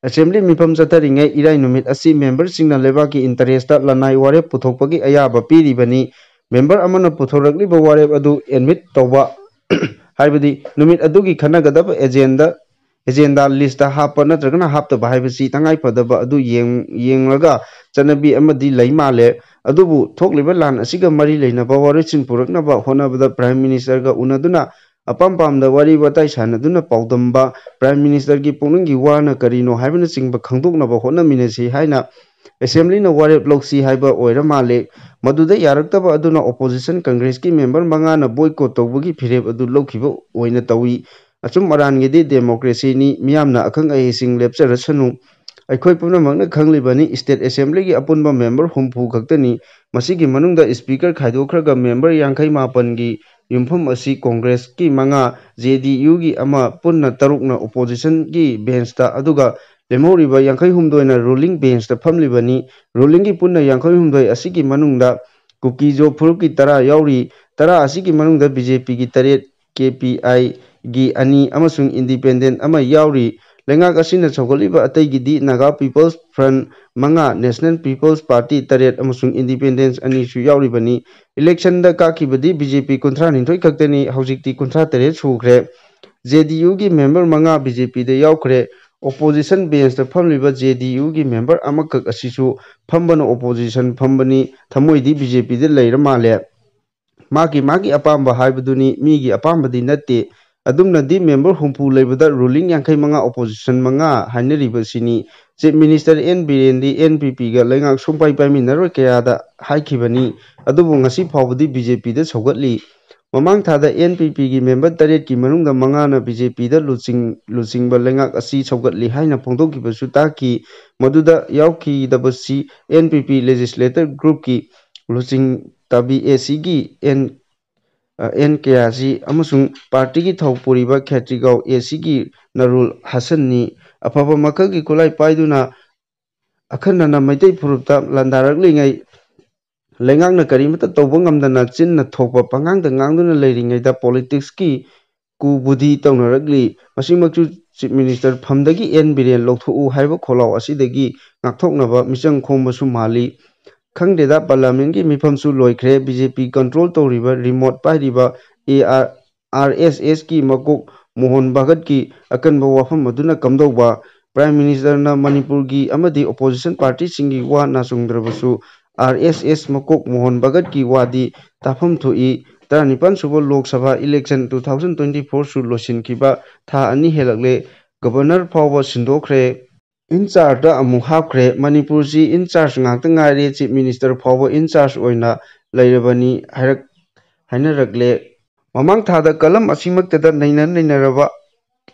ꯑꯦꯁꯦꯝꯕ꯭ꯂꯤ ꯃꯤꯐꯝ ꯆꯠꯊꯔꯤꯉꯩ ꯏꯔꯥꯏ ꯅꯨꯃꯤꯠ ꯑꯁꯤ ꯃꯦꯝꯕꯔꯁꯤꯡꯅ ꯂꯩꯕꯥꯛꯀꯤ ꯏꯟꯇꯔꯦꯁꯇ ꯂꯅꯥꯏ ꯋꯥꯔꯦꯞ ꯄꯨꯊꯣꯛꯄꯒꯤ ꯑꯌꯥꯕ ꯄꯤꯔꯤꯕꯅꯤ꯫ ꯃꯦꯝꯕꯔ ꯑꯃꯅ ꯄꯨꯊꯣꯔꯛꯂꯤꯕ ꯋꯥꯔꯦꯞ ꯑꯗꯨ ꯑꯦꯗꯃꯤꯠ ꯇꯧꯕ, ꯍꯥꯏꯕꯗꯤ ꯅꯨꯃꯤꯠ ꯑꯗꯨꯒꯤ ꯈꯟꯅꯒꯗꯕ ꯑꯦꯖꯦꯟꯗꯥ ꯑꯦꯖꯦꯟꯗꯥ ꯂꯤꯁꯇ ꯍꯥꯞꯄ ꯅꯠꯇ꯭ꯔꯒꯅ ꯍꯥꯞꯇꯕ ꯍꯥꯏꯕꯁꯤ ꯇꯉꯥꯏ ꯐꯗꯕ ꯑꯗꯨ ꯌꯦꯡ-, ꯌꯦꯡꯂꯒ ꯆꯠꯅꯕꯤ ꯑꯃꯗꯤ ꯂꯩ ꯃꯥꯜꯂꯦ꯫ ꯑꯗꯨꯕꯨ ꯊꯣꯛꯂꯤꯕ ꯂꯥꯟ ꯑꯁꯤꯒ ꯃꯔꯤ ꯂꯩꯅꯕ ꯋꯥꯔꯣꯏꯁꯤꯟ ꯄꯨꯔꯛꯅꯕ ꯍꯣꯠꯅꯕꯗ Prime Ministerꯒ ꯎꯅꯗꯨꯅ ꯑꯄꯥꯝ ꯄꯥꯝꯗ ꯋꯥꯔꯤ ꯋꯥꯇꯥꯏ ꯁꯥꯟꯅꯗꯨꯅ ꯄꯥꯎꯗꯝꯕ, Prime Ministerꯒꯤ ꯄꯨꯛꯅꯤꯡꯒꯤ ꯋꯥꯅ ꯀꯔꯤꯅꯣ ꯍꯥꯏꯕꯅꯆꯤꯡꯕ ꯈꯪꯗꯣꯛꯅꯕ ꯍꯣꯠꯅꯃꯤꯟꯅꯁꯤ ꯍꯥꯏꯅ Assemblyꯅ ꯋꯥꯔꯦꯞ ꯂꯧꯁꯤ ꯍꯥꯏꯕ ꯑꯣꯏꯔ ꯃꯥꯜꯂꯦ꯫ ꯃꯗꯨꯗ ꯌꯥꯔꯛꯇꯕ ꯑꯗꯨꯅ Opposition Congressꯀꯤ member ꯃꯉꯥꯅ boycott ꯇꯧꯕꯒꯤ ꯐꯤꯔꯦꯞ ꯑꯗꯨ ꯂꯧꯈꯤꯕ ꯑꯣꯏꯅ ꯇꯧꯏ꯫ ꯑꯆꯨꯝ ꯑꯔꯥꯟꯒꯤꯗꯤ democracyꯅꯤ, ꯃꯤꯌꯥꯝꯅ ꯑꯈꯪ ꯑꯍꯩꯁꯤꯡ ꯂꯦꯞꯆꯔꯁꯅꯨ꯫ ꯑꯩꯈꯣꯏ ꯄꯨꯝꯅꯃꯛꯅ ꯈꯪꯂꯤꯕꯅꯤ, State Assemblyꯒꯤ ꯑꯄꯨꯟꯕ member ꯍꯨꯝꯐꯨ ꯈꯛꯇꯅꯤ꯫ ꯃꯁꯤꯒꯤ ꯃꯅꯨꯡꯗ Speaker ꯈꯥꯏꯗꯣꯛꯈ꯭ꯔꯒ member ꯌꯥꯡꯈꯩ ꯃꯥꯄꯟꯒꯤ ꯌꯨꯝꯐꯝ ꯑꯁꯤ Congressꯀꯤ ꯃꯉꯥ, JDUꯒꯤ ꯑꯃ, ꯄꯨꯟꯅ ꯇꯔꯨꯛꯅ Oppositionꯒꯤ benchꯇ, ꯑꯗꯨꯒ ꯂꯦꯝꯍꯧꯔꯤꯕ ꯌꯥꯡꯈꯩ ꯍꯨꯝꯗꯣꯏꯅ ruling benchꯇ ꯐꯝꯂꯤꯕꯅꯤ꯫ Rulingꯒꯤ ꯄꯨꯟꯅ ꯌꯥꯡꯈꯩ ꯍꯨꯝꯗꯣꯏ ꯑꯁꯤꯒꯤ ꯃꯅꯨꯡꯗ ꯀꯨꯀꯤꯖꯣ ꯐꯨꯔꯨꯞꯀꯤ ꯇꯔꯥ ꯌꯥꯎꯔꯤ꯫ ꯇꯔꯥ ꯑꯁꯤꯒꯤ ꯃꯅꯨꯡꯗ BJPꯒꯤ ꯇꯔꯦꯠ, KPIꯒꯤ ꯑꯅꯤ ꯑꯃꯁꯨꯡ independent ꯑꯃ ꯌꯥꯎꯔꯤ꯫ ꯂꯩꯉꯥꯛ ꯑꯁꯤꯅ ꯁꯧꯒꯠꯂꯤꯕ ꯑꯇꯩꯒꯤꯗꯤ Naga People's Front ꯃꯉꯥ, National People's Party ꯇꯔꯦꯠ ꯑꯃꯁꯨꯡ independent ꯑꯅꯤꯁꯨ ꯌꯥꯎꯔꯤꯕꯅꯤ꯫ Electionꯗ ꯀꯥꯈꯤꯕꯗꯤ BJP ꯀꯨꯟꯊ꯭ꯔꯥ ꯅꯤꯊꯣꯏ ꯈꯛꯇꯅꯤ, ꯍꯧꯖꯤꯛꯇꯤ ꯀꯨꯟꯊ꯭ꯔꯥ ꯇꯔꯦꯠ ꯁꯨꯈ꯭ꯔꯦ꯫ JDUꯒꯤ member ꯃꯉꯥ BJPꯗ ꯌꯥꯎꯈ꯭ꯔꯦ꯫ Opposition benchꯇ ꯐꯝꯂꯤꯕ JDUꯒꯤ member ꯑꯃꯈꯛ ꯑꯁꯤꯁꯨ ꯐꯝꯕꯅ opposition ꯐꯝꯕꯅꯤ, ꯊꯃꯣꯏꯗꯤ BJPꯗ ꯂꯩꯔ ꯃꯥꯜꯂꯦ꯫ ꯃꯥꯒꯤ ꯃꯥꯒꯤ ꯑꯄꯥꯝꯕ ꯍꯥꯏꯕꯗꯨꯅꯤ, ꯃꯤꯒꯤ ꯑꯄꯥꯝꯕꯗꯤ ꯅꯠꯇꯦ꯫ ꯑꯗꯨꯝꯅꯗꯤ member ꯍꯨꯝꯐꯨ ꯂꯩꯕꯗ ruling ꯌꯥꯡꯈꯩ ꯃꯉꯥ, opposition ꯃꯉꯥ ꯍꯥꯏꯅꯔꯤꯕꯁꯤꯅꯤ꯫ Chief Minister N ꯕꯤꯔꯦꯟꯗꯤ NPPꯒ ꯂꯩꯉꯥꯛ ꯁꯨꯡꯄꯥꯏ ꯄꯥꯏꯃꯤꯟꯅꯔꯣꯏ ꯀꯌꯥꯗ ꯍꯥꯏꯈꯤꯕꯅꯤ꯫ ꯑꯗꯨꯕꯨ ꯉꯁꯤ ꯐꯥꯎꯕꯗꯤ BJPꯗ ꯁꯧꯒꯠꯂꯤ꯫ ꯃꯃꯥꯡ ꯊꯥꯗ NPPꯒꯤ member ꯇꯔꯦꯠꯀꯤ ꯃꯅꯨꯡꯗ ꯃꯉꯥꯅ BJPꯗ ꯂꯨꯆꯤꯡ-, ꯂꯨꯆꯤꯡꯕ ꯂꯩꯉꯥꯛ ꯑꯁꯤ ꯁꯧꯒꯠꯂꯤ ꯍꯥꯏꯅ ꯐꯣꯡꯗꯣꯛꯈꯤꯕꯁꯨ ꯇꯥꯈꯤ꯫ ꯃꯗꯨꯗ ꯌꯥꯎꯈꯤꯗꯕꯁꯤ NPP legislator groupꯀꯤ ꯂꯨꯆꯤꯡ ꯇꯥꯕꯤ ACꯒꯤ N ꯑ, N ꯀꯦꯌꯥꯁꯤ ꯑꯃꯁꯨꯡ partyꯒꯤ ꯊꯧ ꯄꯨꯔꯤꯕ ꯈꯦꯇ꯭ꯔꯤꯒꯥꯎ ACꯒꯤ ꯅꯔꯨꯜ ꯍꯥꯁꯟꯅꯤ꯫ ꯑꯐꯕ ꯃꯈꯜꯒꯤ ꯈꯨꯠꯂꯥꯏ ꯄꯥꯏꯗꯨꯅ ꯑꯈꯟꯅꯅ ꯃꯩꯇꯩ ꯐꯨꯔꯨꯞꯇ ꯂꯥꯟꯗꯥꯔꯛꯂꯤꯉꯩ, ꯂꯩꯉꯥꯛꯅ ꯀꯔꯤꯃꯠꯇ ꯇꯧꯕ ꯉꯝꯗꯅ ꯆꯤꯟꯅ ꯊꯣꯛꯄ ꯄꯉꯥꯡꯗ ꯉꯥꯡꯗꯨꯅ ꯂꯩꯔꯤꯉꯩꯗ politicsꯀꯤ ꯀꯨꯕꯨꯙꯤ ꯇꯧꯅꯔꯛꯂꯤ꯫ ꯃꯁꯤꯃꯛꯁꯨ Chief Minister ꯐꯝꯗꯒꯤ N ꯕꯤꯔꯦꯟ ꯂꯧꯊꯣꯛꯎ ꯍꯥꯏꯕ ꯈꯣꯜꯂꯥꯎ ꯑꯁꯤꯗꯒꯤ ꯉꯥꯛꯊꯣꯛꯅꯕ ꯃꯤꯆꯪ ꯈꯣꯝꯕꯁꯨ ꯃꯥꯜꯂꯤ꯫ ꯈꯪꯗꯦꯗ, parliamentꯀꯤ ꯃꯤꯐꯝꯁꯨ ꯂꯣꯏꯈ꯭ꯔꯦ꯫ BJP control ꯇꯧꯔꯤꯕ, remote ꯄꯥꯏꯔꯤꯕ AR, RSSꯀꯤ ꯃꯀꯣꯛ ꯃꯣꯍꯟ ꯚꯥꯒꯠꯀꯤ ꯑꯀꯟꯕ ꯋꯥꯐꯝ ꯑꯗꯨꯅ ꯀꯝꯗꯧꯕ? Prime Ministerꯅ ꯃꯅꯤꯄꯨꯔꯒꯤ ꯑꯃꯗꯤ opposition partyꯁꯤꯡꯒꯤ ꯋꯥ ꯅꯥꯆꯨꯡꯗ꯭ꯔꯕꯁꯨ, RSS ꯃꯀꯣꯛ ꯃꯣꯍꯟ ꯚꯥꯒꯠꯀꯤ ꯋꯥꯗꯤ ꯇꯥꯐꯝ ꯊꯣꯛꯏ꯫ ꯇꯔꯥꯅꯤꯄꯥꯟ ꯁꯨꯕ Lok Sabha election two thousand twenty four ꯁꯨ ꯂꯣꯏꯁꯤꯟꯈꯤꯕ ꯊꯥ ꯑꯅꯤ ꯍꯦꯜꯂꯛꯂꯦ꯫ Governor ꯐꯥꯎꯕ ꯁꯤꯟꯗꯣꯛꯈ꯭ꯔꯦ꯫ In chargeꯗ ꯑꯃꯨꯛ ꯍꯥꯞꯈ꯭ꯔꯦ꯫ ꯃꯅꯤꯄꯨꯔꯁꯤ in charge ꯉꯥꯛꯇ ꯉꯥꯏꯔꯦ꯫ Chief Minister ꯐꯥꯎꯕ in charge ꯑꯣꯏꯅ ꯂꯩꯔꯕꯅꯤ ꯍꯥꯏꯔꯛ-, ꯍꯥꯏꯅꯔꯛꯂꯦ꯫ ꯃꯃꯥꯡ ꯊꯥꯗ ꯀꯂꯝ ꯑꯁꯤꯃꯛꯇꯗ ꯅꯩꯅ ꯅꯩꯅꯔꯕ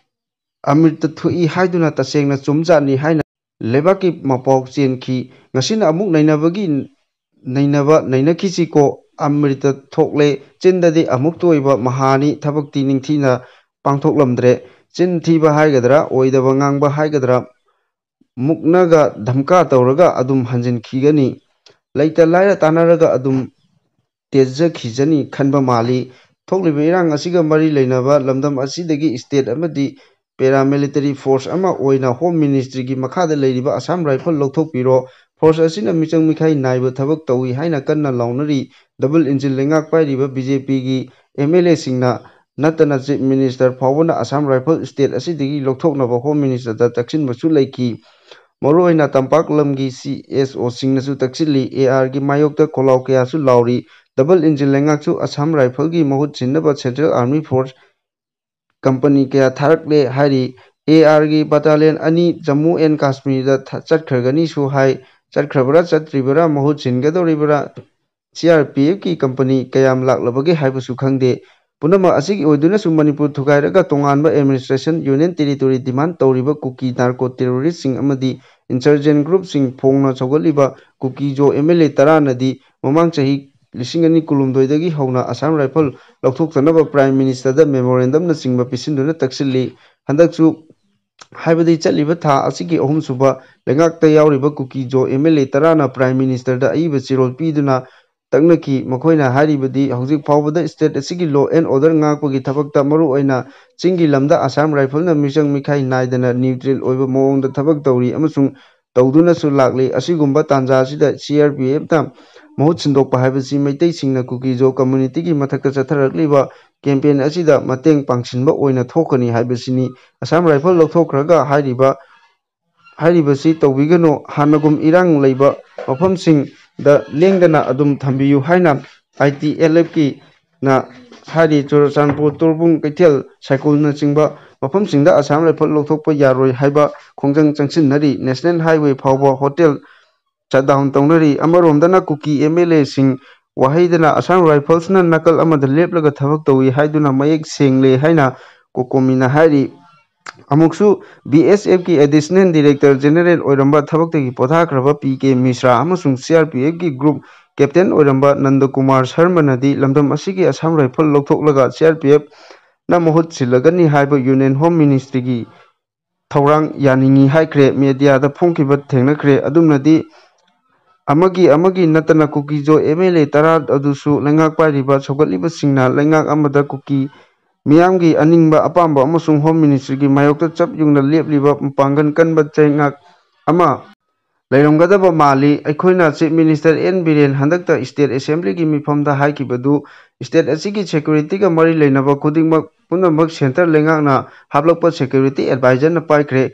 ꯑꯃ꯭ꯔꯤꯇ ꯊꯣꯛꯏ ꯍꯥꯏꯗꯨꯅ ꯇꯁꯦꯡꯅ ꯆꯨꯝꯖꯥꯠꯅꯤ ꯍꯥꯏꯅ ꯂꯩꯕꯥꯛꯀꯤ ꯃꯄꯥꯎ ꯆꯦꯟꯈꯤ꯫ ꯉꯁꯤꯅ ꯑꯃꯨꯛ ꯅꯩꯅꯕꯒꯤ ꯅꯩꯅꯕ ꯅꯩꯅꯈꯤꯁꯤꯀꯣ꯫ ꯑꯃ꯭ꯔꯤꯇ ꯊꯣꯛꯂꯦ꯫ ꯆꯤꯟꯗꯗꯤ ꯑꯃꯨꯛꯇ ꯑꯣꯏꯕ ꯃꯍꯥꯅꯤ, ꯊꯕꯛꯇꯤ ꯅꯤꯡꯊꯤꯅ ꯄꯥꯡꯊꯣꯛꯂꯝꯗ꯭ꯔꯦ꯫ ꯆꯤꯟ ꯊꯤꯕ ꯍꯥꯏꯒꯗ꯭ꯔꯥ, ꯑꯣꯏꯗꯕ ꯉꯥꯡꯕ ꯍꯥꯏꯒꯗ꯭ꯔꯥ, ꯃꯨꯛꯅꯒ ꯙꯝꯀꯥ ꯇꯧꯔꯒ ꯑꯗꯨꯝ ꯍꯟꯖꯤꯟꯈꯤꯒꯅꯤ꯫ ꯂꯩꯇ ꯂꯥꯏꯔ ꯇꯥꯟꯅꯔꯒ ꯑꯗꯨꯝ ꯇꯦꯖꯈꯤꯖꯅꯤ ꯈꯟꯕ ꯃꯥꯜꯂꯤ꯫ ꯊꯣꯛꯂꯤꯕ ꯏꯔꯥꯡ ꯑꯁꯤꯒ ꯃꯔꯤ ꯂꯩꯅꯕ ꯂꯝꯗꯝ ꯑꯁꯤꯗꯒꯤ state ꯑꯃꯗꯤ paramilitary force ꯑꯃ ꯑꯣꯏꯅ Home Ministryꯒꯤ ꯃꯈꯥꯗ ꯂꯩꯔꯤꯕ Assam Rifle ꯂꯧꯊꯣꯛꯄꯤꯔꯣ꯫ Force ꯑꯁꯤꯅ ꯃꯤꯆꯪ ꯃꯤꯈꯥꯏ ꯅꯥꯏꯕ ꯊꯕꯛ ꯇꯧꯏ ꯍꯥꯏꯅ ꯀꯟꯅ ꯂꯥꯎꯅꯔꯤ꯫ Double engine ꯂꯩꯉꯥꯛ ꯄꯥꯏꯔꯤꯕ BJPꯒꯤ MLAꯁꯤꯡꯅ ꯅꯠꯇꯅ Chief Minister ꯐꯥꯎꯕꯅ Assam Rifle state ꯑꯁꯤꯗꯒꯤ ꯂꯧꯊꯣꯛꯅꯕ Home Ministerꯗ ꯇꯛꯁꯤꯟꯕꯁꯨ ꯂꯩꯈꯤ꯫ ꯃꯔꯨꯑꯣꯏꯅ ꯇꯝꯄꯥꯛ ꯂꯝꯒꯤ CSOꯁꯤꯡꯅꯁꯨ ꯇꯛꯁꯤꯜꯂꯤ꯫ ARꯒꯤ ꯃꯥꯌꯣꯛꯇ ꯈꯣꯜꯂꯥꯎ ꯀꯌꯥꯁꯨ ꯂꯥꯎꯔꯤ꯫ Double engine ꯂꯩꯉꯥꯛꯁꯨ Assam Rifleꯒꯤ ꯃꯍꯨꯠ ꯁꯤꯟꯅꯕ Central Army Force company ꯀꯌꯥ ꯊꯥꯔꯛꯂꯦ ꯍꯥꯏꯔꯤ꯫ ARꯒꯤ battalion ꯑꯅꯤ Jammu and Kashmirꯗ ꯊ-, ꯆꯠꯈ꯭ꯔꯒꯅꯤꯁꯨ ꯍꯥꯏ꯫ ꯆꯠꯈ꯭ꯔꯕꯔꯥ ꯆꯠꯇ꯭ꯔꯤꯕꯔꯥ, ꯃꯍꯨꯠ ꯁꯤꯟꯒꯗꯧꯔꯤꯕꯔꯥ, CRPFꯀꯤ company ꯀꯌꯥꯝ ꯂꯥꯛꯂꯕꯒꯦ ꯍꯥꯏꯕꯁꯨ ꯈꯪꯗꯦ꯫ ꯄꯨꯝꯅꯃꯛ ꯑꯁꯤꯒꯤ ꯑꯣꯏꯗꯨꯅꯁꯨ ꯃꯅꯤꯄꯨꯔ ꯊꯨꯒꯥꯏꯔꯒ ꯇꯣꯉꯥꯟꯕ administration, union territory demand ꯇꯧꯔꯤꯕ ꯀꯨꯀꯤ narco terroristꯁꯤꯡ ꯑꯃꯗꯤ insurgent groupꯁꯤꯡ ꯐꯣꯡꯅ ꯁꯧꯒꯠꯂꯤꯕ ꯀꯨꯀꯤ-ꯖꯣ MLA ꯇꯔꯥꯅꯗꯤ ꯃꯃꯥꯡ ꯆꯍꯤ ꯂꯤꯁꯤꯡ ꯑꯅꯤ ꯀꯨꯟꯍꯨꯝꯗꯣꯏꯗꯒꯤ ꯍꯧꯅ Assam Rifle ꯂꯧꯊꯣꯛꯇꯅꯕ Prime Ministerꯗ memorandumꯅꯆꯤꯡꯕ ꯄꯤꯁꯤꯟꯗꯨꯅ ꯇꯛꯁꯤꯜꯂꯤ꯫ ꯍꯟꯗꯛꯁꯨ, ꯍꯥꯏꯕꯗꯤ ꯆꯠꯂꯤꯕ ꯊꯥ ꯑꯁꯤꯒꯤ ꯑꯍꯨꯝꯁꯨꯕ ꯂꯩꯉꯥꯛꯇ ꯌꯥꯎꯔꯤꯕ ꯀꯨꯀꯤ-ꯖꯣ MLA ꯇꯔꯥꯅ Prime Ministerꯗ ꯑꯏꯕ ꯆꯦꯔꯣꯜ ꯄꯤꯗꯨꯅ ꯇꯛꯅꯈꯤ꯫ ꯃꯈꯣꯏꯅ ꯍꯥꯏꯔꯤꯕꯗꯤ, ꯍꯧꯖꯤꯛ ꯐꯥꯎꯕꯗ state ꯑꯁꯤꯒꯤ law and order ꯉꯥꯛꯄꯒꯤ ꯊꯕꯛꯇ, ꯃꯔꯨꯑꯣꯏꯅ ꯆꯤꯡꯒꯤ ꯂꯝꯗ Assam Rifleꯅ ꯃꯤꯆꯪ ꯃꯤꯈꯥꯏ ꯅꯥꯏꯗꯅ neutral ꯑꯣꯏꯕ ꯃꯑꯣꯡꯗ ꯊꯕꯛ ꯇꯧꯔꯤ ꯑꯃꯁꯨꯡ ꯇꯧꯗꯨꯅꯁꯨ ꯂꯥꯛꯂꯤ꯫ ꯑꯁꯤꯒꯨꯝꯕ ꯇꯥꯟꯖꯥ ꯑꯁꯤꯗ CRPFꯅ ꯃꯍꯨꯠ ꯁꯤꯟꯗꯣꯛꯄ ꯍꯥꯏꯕꯁꯤ ꯃꯩꯇꯩꯁꯤꯡꯅ ꯀꯨꯀꯤ-ꯖꯣ communityꯒꯤ ꯃꯊꯛꯇ ꯆꯠꯊꯔꯛꯂꯤꯕ campaign ꯑꯁꯤꯗ ꯃꯇꯦꯡ ꯄꯥꯡꯁꯤꯟꯕ ꯑꯣꯏꯅ ꯊꯣꯛꯀꯅꯤ ꯍꯥꯏꯕꯁꯤꯅꯤ꯫ ꯑꯁꯥꯝ ꯔꯥꯏꯐꯜ ꯂꯧꯊꯣꯛꯈ꯭ꯔꯒ ꯍꯥꯏꯔꯤꯕ, ꯍꯥꯏꯔꯤꯕꯁꯤ ꯇꯧꯕꯤꯒꯅꯨ, ꯍꯥꯟꯅꯒꯨꯝ ꯏꯔꯥꯡ ꯂꯩꯕ ꯃꯐꯝꯁꯤꯡꯗ ꯂꯦꯡꯗꯅ ꯑꯗꯨꯝ ꯊꯝꯕꯤꯌꯨ ꯍꯥꯏꯅ I T L F ꯀꯤꯅ ꯍꯥꯏꯔꯤ꯫ ꯆꯨꯔꯆꯥꯟꯄꯨꯔ, ꯇꯣꯔꯕꯨꯡ, ꯀꯩꯊꯦꯜ, ꯁꯥꯏꯀꯨꯜꯅꯆꯤꯡꯕ ꯃꯐꯝꯁꯤꯡꯗ ꯑꯁꯥꯝ ꯔꯥꯏꯐꯜ ꯂꯧꯊꯣꯛꯄ ꯌꯥꯔꯣꯏ ꯍꯥꯏꯕ ꯈꯣꯡꯖꯪ ꯆꯪꯁꯤꯟꯅꯔꯤ꯫ National Highway ꯐꯥꯎꯕ ꯍꯣꯇꯦꯜ shutdown ꯇꯧꯅꯔꯤ꯫ ꯑꯃꯔꯣꯝꯗꯅ ꯀꯨꯀꯤ M L A ꯁꯤꯡ ꯋꯥꯍꯩꯗꯅ ꯑꯁꯥꯝ ꯔꯥꯏꯐꯜꯁꯅ ꯅꯥꯀꯜ ꯑꯃꯗ ꯂꯦꯞꯂꯒ ꯊꯕꯛ ꯇꯧꯏ ꯍꯥꯏꯗꯨꯅ ꯃꯌꯦꯛ ꯁꯦꯡꯂꯦ ꯍꯥꯏꯅ ꯀꯣꯀꯣꯃꯤꯅ ꯍꯥꯏꯔꯤ꯫ ꯑꯃꯨꯛꯁꯨ B S F ꯀꯤ Additional Director General ꯑꯣꯏꯔꯝꯕ ꯊꯕꯛꯇꯒꯤ ꯄꯣꯊꯥꯈ꯭ꯔꯕ P K ꯃꯤꯁ꯭ꯔꯥ ꯑꯃꯁꯨꯡ C R P F ꯀꯤ group captain ꯑꯣꯏꯔꯝꯕ ꯅꯟꯗꯀꯨꯃꯥꯔ ꯁꯔꯃꯅꯗꯤ ꯂꯝꯗꯝ ꯑꯁꯤꯒꯤ ꯑꯁꯥꯝ ꯔꯥꯏꯐꯜ ꯂꯧꯊꯣꯛꯂꯒ C R P F ꯅ ꯃꯍꯨꯠ ꯁꯤꯜꯂꯒꯅꯤ ꯍꯥꯏꯕ Union Home Ministry ꯒꯤ ꯊꯧꯔꯥꯡ ꯌꯥꯅꯤꯡꯏ ꯍꯥꯏꯈ꯭ꯔꯦ꯫ Media ꯗ ꯐꯣꯡꯈꯤꯕ ꯊꯦꯡꯅꯈ꯭ꯔꯦ꯫ ꯑꯗꯨꯝꯅꯗꯤ ꯑꯃꯒꯤ ꯑꯃꯒꯤ ꯅꯠꯇꯅ ꯀꯨꯀꯤꯖꯣ M L A ꯇꯔꯥ ꯑꯗꯨꯁꯨ ꯂꯩꯉꯥꯛ ꯄꯥꯏꯔꯤꯕ ꯁꯧꯒꯠꯂꯤꯕꯁꯤꯡꯅ ꯂꯩꯉꯥꯛ ꯑꯃꯗ ꯀꯨꯀꯤ ꯃꯤꯌꯥꯝꯒꯤ ꯑꯅꯤꯡꯕ ꯑꯄꯥꯝꯕ ꯑꯃꯁꯨꯡ Home Ministry ꯒꯤ ꯃꯥꯌꯣꯛꯇ ꯆꯞ ꯌꯨꯡꯅ ꯂꯦꯞꯂꯤꯕ ꯃꯄꯥꯡꯒꯜ ꯀꯟꯕ ꯆꯩꯉꯥꯛ ꯑꯃ ꯂꯩꯔꯝꯒꯗꯕ ꯃꯥꯜꯂꯤ꯫ ꯑꯩꯈꯣꯏꯅ Chief Minister N ꯕꯤꯔꯦꯟ ꯍꯟꯗꯛꯇ State Assembly ꯒꯤ ꯃꯤꯐꯝꯗ ꯍꯥꯏꯈꯤꯕꯗꯨ state ꯑꯁꯤꯒꯤ security ꯒ ꯃꯔꯤ ꯂꯩꯅꯕ ꯈꯨꯗꯤꯡꯃꯛ ꯄꯨꯝꯅꯃꯛ centre ꯂꯩꯉꯥꯛꯅ ꯍꯥꯞꯂꯛꯄ security advisor ꯅ ꯄꯥꯏꯈ꯭ꯔꯦ꯫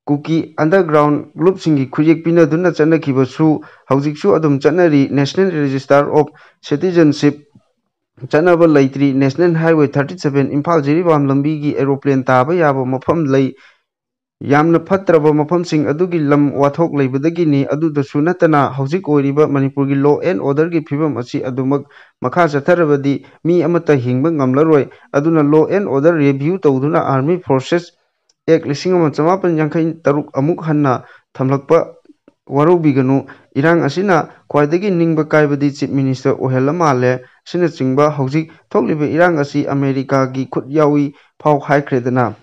ꯀꯨꯀꯤ underground group ꯁꯤꯡꯒꯤ ꯈꯨꯠꯌꯦꯛ ꯄꯤꯅꯗꯨꯅ ꯆꯠꯅꯈꯤꯕꯁꯨ ꯍꯧꯖꯤꯛꯁꯨ ꯑꯗꯨꯝ ꯆꯠꯅꯔꯤ꯫ National Register of Citizenship ꯆꯠꯅꯕ ꯂꯩꯇ꯭ꯔꯤ꯫ National Highway thirty seven Imphal Jiribam ꯂꯝꯕꯤꯒꯤ aeroplane ꯇꯥꯕ ꯌꯥꯕ ꯃꯐꯝ ꯂꯩ꯫ ꯌꯥꯝꯅ ꯐꯠꯇ꯭ꯔꯕ ꯃꯐꯝꯁꯤꯡ ꯑꯗꯨꯒꯤ ꯂꯝ ꯋꯥꯊꯣꯛ ꯂꯩꯕꯗꯒꯤꯅꯤ꯫ ꯑꯗꯨꯗꯁꯨ ꯅꯠꯇꯅ ꯍꯧꯖꯤꯛ ꯑꯣꯏꯔꯤꯕ ꯃꯅꯤꯄꯨꯔꯒꯤ law and order ꯒꯤ ꯐꯤꯕꯝ ꯑꯁꯤ ꯑꯗꯨꯃꯛ ꯃꯈꯥ ꯆꯠꯊꯔꯕꯗꯤ ꯃꯤ ꯑꯃꯠꯇ ꯍꯤꯡꯕ ꯉꯝꯂꯔꯣꯏ꯫ ꯑꯗꯨꯅ law and order review ꯇꯧꯗꯨꯅ Armed Forces Act ꯂꯤꯁꯤꯡ ꯑꯃ ꯆꯃꯥꯄꯟ ꯌꯥꯡꯈꯩ ꯇꯔꯨꯛ ꯑꯃꯨꯛ ꯍꯟꯅ ꯊꯝꯂꯛꯄ ꯋꯥꯔꯧꯕꯤꯒꯅꯨ꯫ ꯏꯔꯥꯡ ꯑꯁꯤꯅ ꯈ꯭ꯋꯥꯏꯗꯒꯤ ꯅꯤꯡꯕ ꯀꯥꯏꯕꯗꯤ Chief Minister ꯑꯣꯏꯍꯜꯂ ꯃꯥꯜꯂꯦ꯫ ꯑꯁꯤꯅꯆꯤꯡꯕ ꯍꯧꯖꯤꯛ ꯊꯣꯛꯂꯤꯕ ꯏꯔꯥꯡ ꯑꯁꯤ ꯑꯃꯦꯔꯤꯀꯥꯒꯤ ꯈꯨꯠ ꯌꯥꯎꯏ ꯐꯥꯎ ꯍꯥꯏꯈ꯭ꯔꯦꯗꯅ꯫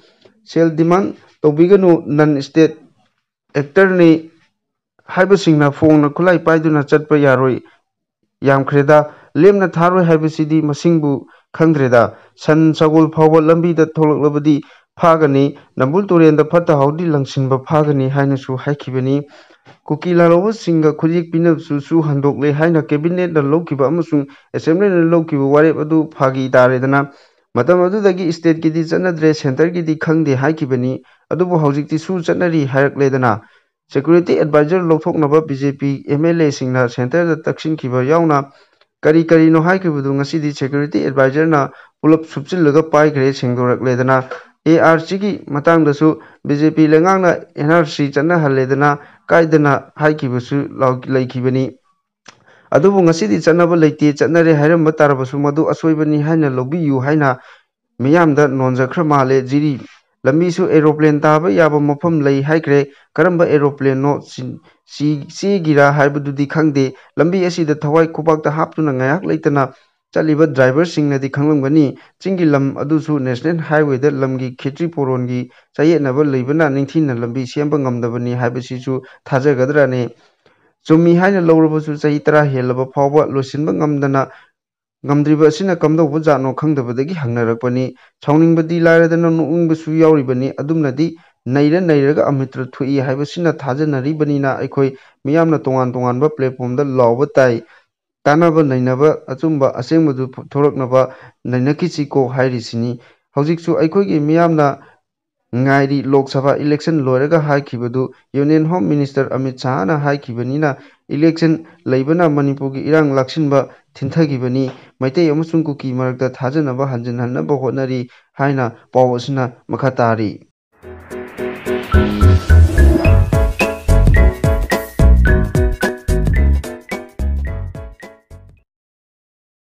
ꯁꯦꯜ demand ꯇꯧꯕꯤꯒꯅꯨ, non state actor ꯅꯤ ꯍꯥꯏꯕꯁꯤꯡꯅ ꯐꯣꯡꯅ ꯈꯨꯠꯂꯥꯏ ꯄꯥꯏꯗꯨꯅ ꯆꯠꯄ ꯌꯥꯔꯣꯏ꯫ ꯌꯥꯝꯈ꯭ꯔꯦꯗ, ꯂꯦꯝꯅ ꯊꯥꯔꯣꯏ ꯍꯥꯏꯕꯁꯤꯗꯤ ꯃꯁꯤꯡꯕꯨ ꯈꯪꯗ꯭ꯔꯦꯗ꯫ ꯁꯟ ꯁꯒꯣꯜ ꯐꯥꯎꯕ ꯂꯝꯕꯤꯗ ꯊꯣꯛꯂꯛꯂꯕꯗꯤ ꯐꯥꯒꯅꯤ, ꯅꯝꯕꯨꯜ ꯇꯨꯔꯦꯟꯗ ꯐꯠꯇ ꯍꯥꯎꯗꯤ ꯂꯪꯁꯤꯟꯕ ꯐꯥꯒꯅꯤ ꯍꯥꯏꯅꯁꯨ ꯍꯥꯏꯈꯤꯕꯅꯤ꯫ ꯀꯨꯀꯤ ꯂꯥꯜꯍꯧꯕꯁꯤꯡꯒ ꯈꯨꯠꯌꯦꯛ ꯄꯤꯅꯕꯁꯨ ꯁꯨ ꯍꯟꯗꯣꯛꯂꯦ ꯍꯥꯏꯅ ꯀꯦꯕꯤꯅꯦꯠꯅ ꯂꯧꯈꯤꯕ ꯑꯃꯁꯨꯡ ꯑꯦꯁꯦꯝꯕ꯭ꯂꯤꯅ ꯂꯧꯈꯤꯕ ꯋꯥꯔꯦꯞ ꯑꯗꯨ ꯐꯥꯒꯤ ꯇꯥꯔꯦꯗꯅ꯫ ꯃꯇꯝ ꯑꯗꯨꯗꯒꯤ ꯁ꯭ꯇꯦꯠꯀꯤꯗꯤ ꯆꯠꯅꯗ꯭ꯔꯦ, ꯁꯦꯟꯇꯔꯒꯤꯗꯤ ꯈꯪꯗꯦ ꯍꯥꯏꯈꯤꯕꯅꯤ꯫ ꯑꯗꯨꯕꯨ ꯍꯧꯖꯤꯛꯇꯤ ꯁꯨ ꯆꯠꯅꯔꯤ ꯍꯥꯏꯔꯛꯂꯦꯗꯅ꯫ ꯁꯦꯀ꯭ꯌꯨꯔꯤꯇꯤ ꯑꯦꯗꯚꯥꯏꯖꯔ ꯂꯧꯊꯣꯛꯅꯕ B J P M L ꯑꯦꯁꯤꯡꯅ ꯁꯦꯟꯇꯔꯗ ꯇꯛꯁꯤꯟꯈꯤꯕ ꯌꯥꯎꯅ ꯀꯔꯤ ꯀꯔꯤꯅꯣ ꯍꯥꯏꯈꯤꯕꯗꯨ ꯉꯁꯤꯗꯤ ꯁꯦꯀ꯭ꯌꯨꯔꯤꯇꯤ ꯑꯦꯗꯚꯥꯏꯖꯔꯅ ꯄꯨꯂꯞ ꯁꯨꯞꯆꯤꯜꯂꯒ ꯄꯥꯏꯈ꯭ꯔꯦ, ꯁꯦꯡꯗꯣꯔꯛꯂꯦꯗꯅ꯫ ꯑꯦ ꯑꯥꯔ ꯁꯤꯒꯤ ꯃꯇꯥꯡꯗꯁꯨ ꯕꯤ ꯖꯦ ꯄꯤ ꯂꯩꯉꯥꯛꯅ ꯑꯦꯟ ꯑꯥꯔ ꯁꯤ ꯆꯠꯅꯍꯜꯂꯦꯗꯅ ꯀꯥꯏꯗꯅ ꯍꯥꯏꯈꯤꯕꯁꯨ ꯂꯥꯎ-, ꯂꯩꯈꯤꯕꯅꯤ꯫ ꯑꯗꯨꯕꯨ ꯉꯁꯤꯗꯤ ꯆꯠꯅꯕ ꯂꯩꯇꯦ, ꯆꯠꯅꯔꯦ ꯍꯥꯏꯔꯝꯕ ꯇꯥꯔꯕꯁꯨ ꯃꯗꯨ ꯑꯁꯣꯏꯕꯅꯤ ꯍꯥꯏꯅ ꯂꯧꯕꯤꯌꯨ ꯍꯥꯏꯅ ꯃꯤꯌꯥꯝꯗ ꯅꯣꯟꯖꯈ꯭ꯔ ꯃꯥꯜꯂꯦ꯫ ꯖꯤꯔꯤ ꯂꯝꯕꯤꯁꯨ ꯑꯦꯔꯣꯄ꯭ꯂꯦꯟ ꯇꯥꯕ ꯌꯥꯕ ꯃꯐꯝ ꯂꯩ ꯍꯥꯏꯈ꯭ꯔꯦ꯫ ꯀꯔꯝꯕ ꯑꯦꯔꯣꯄ꯭ꯂꯦꯟꯅꯣ ꯆꯤ-, ꯆꯤ-, ꯆꯦꯒꯤꯔꯥ ꯍꯥꯏꯕꯗꯨꯗꯤ ꯈꯪꯗꯦ꯫ ꯂꯝꯕꯤ ꯑꯁꯤꯗ ꯊꯋꯥꯏ ꯈꯨꯕꯥꯛꯇ ꯍꯥꯞꯇꯨꯅ ꯉꯥꯏꯍꯥꯛ ꯂꯩꯇꯅ ꯆꯠꯂꯤꯕ ꯗ꯭ꯔꯥꯏꯚꯔꯁꯤꯡꯅꯗꯤ ꯈꯪꯂꯝꯒꯅꯤ꯫ ꯆꯤꯡꯒꯤ ꯂꯝ ꯑꯗꯨꯁꯨ ꯅꯦꯁꯅꯦꯜ ꯍꯥꯏꯋꯦꯗ ꯂꯝꯒꯤ ꯈꯦꯇ꯭ꯔꯤ ꯄꯣꯔꯣꯟꯒꯤ ꯆꯌꯦꯠꯅꯕ ꯂꯩꯕꯅ ꯅꯤꯡꯊꯤꯅ ꯂꯝꯕꯤ ꯁꯦꯝꯕ ꯉꯝꯗꯕꯅꯤ ꯍꯥꯏꯕꯁꯤꯁꯨ ꯊꯥꯖꯒꯗ꯭ꯔꯅꯦ? ꯆꯨꯝꯃꯤ ꯍꯥꯏꯅ ꯂꯧꯔꯕꯁꯨ ꯆꯍꯤ ꯇꯔꯥ ꯍꯦꯜꯂꯕ ꯐꯥꯎꯕ ꯂꯣꯏꯁꯤꯟꯕ ꯉꯝꯗꯅ, ꯉꯝꯗ꯭ꯔꯤꯕ ꯑꯁꯤꯅ ꯀꯝꯗꯧꯕ ꯖꯥꯠꯅꯣ ꯈꯪꯗꯕꯗꯒꯤ ꯍꯪꯅꯔꯛꯄꯅꯤ꯫ ꯁꯥꯎꯅꯤꯡꯕꯗꯤ ꯂꯥꯏꯔꯗꯅ ꯅꯣꯛꯅꯤꯡꯕꯁꯨ ꯌꯥꯎꯔꯤꯕꯅꯤ꯫ ꯑꯗꯨꯝꯅꯗꯤ ꯅꯩꯔ ꯅꯩꯔꯒ ꯑꯃꯤꯇ꯭ꯔ ꯊꯣꯛꯏ ꯍꯥꯏꯕꯁꯤꯅ ꯊꯥꯖꯅꯔꯤꯕꯅꯤꯅ ꯑꯩꯈꯣꯏ ꯃꯤꯌꯥꯝꯅ ꯇꯣꯉꯥꯟ ꯇꯣꯉꯥꯟꯕ ꯄ꯭ꯂꯦꯠꯐꯣꯝꯗ ꯂꯥꯎꯕ ꯇꯥꯏ꯫ ꯇꯥꯟꯅꯕ ꯅꯩꯅꯕ ꯑꯆꯨꯝꯕ ꯑꯁꯦꯡꯕꯗꯨ ꯊꯣꯔꯛꯅꯕ ꯅꯩꯅꯈꯤꯁꯤꯀꯣ ꯍꯥꯏꯔꯤꯁꯤꯅꯤ꯫ ꯍꯧꯖꯤꯛꯁꯨ ꯑꯩꯈꯣꯏꯒꯤ ꯃꯤꯌꯥꯝꯅ ꯉꯥꯏꯔꯤ꯫ ꯂꯣꯛ ꯁꯚꯥ ꯏꯂꯦꯛꯁꯟ ꯂꯣꯏꯔꯒ ꯍꯥꯏꯈꯤꯕꯗꯨ ꯌꯨꯅꯤꯌꯟ ꯍꯣꯝ ꯃꯤꯅꯤꯁꯇꯔ ꯑꯃꯤꯠ ꯁꯥꯍꯅ ꯍꯥꯏꯈꯤꯕꯅꯤꯅ ꯏꯂꯦꯛꯁꯟ ꯂꯩꯕꯅ ꯃꯅꯤꯄꯨꯔꯒꯤ ꯏꯔꯥꯡ ꯂꯥꯛꯁꯤꯟꯕ ꯊꯤꯟꯊꯈꯤꯕꯅꯤ꯫ ꯃꯩꯇꯩ ꯑꯃꯁꯨꯡ ꯀꯨꯀꯤ ꯃꯔꯛꯇ ꯊꯥꯖꯅꯕ ꯍꯟꯖꯤꯟꯍꯟꯅꯕ ꯍꯣꯠꯅꯔꯤ ꯍꯥꯏꯅ ꯄꯥꯎ ꯑꯁꯤꯅ ꯃꯈꯥ ꯇꯥꯔꯤ꯫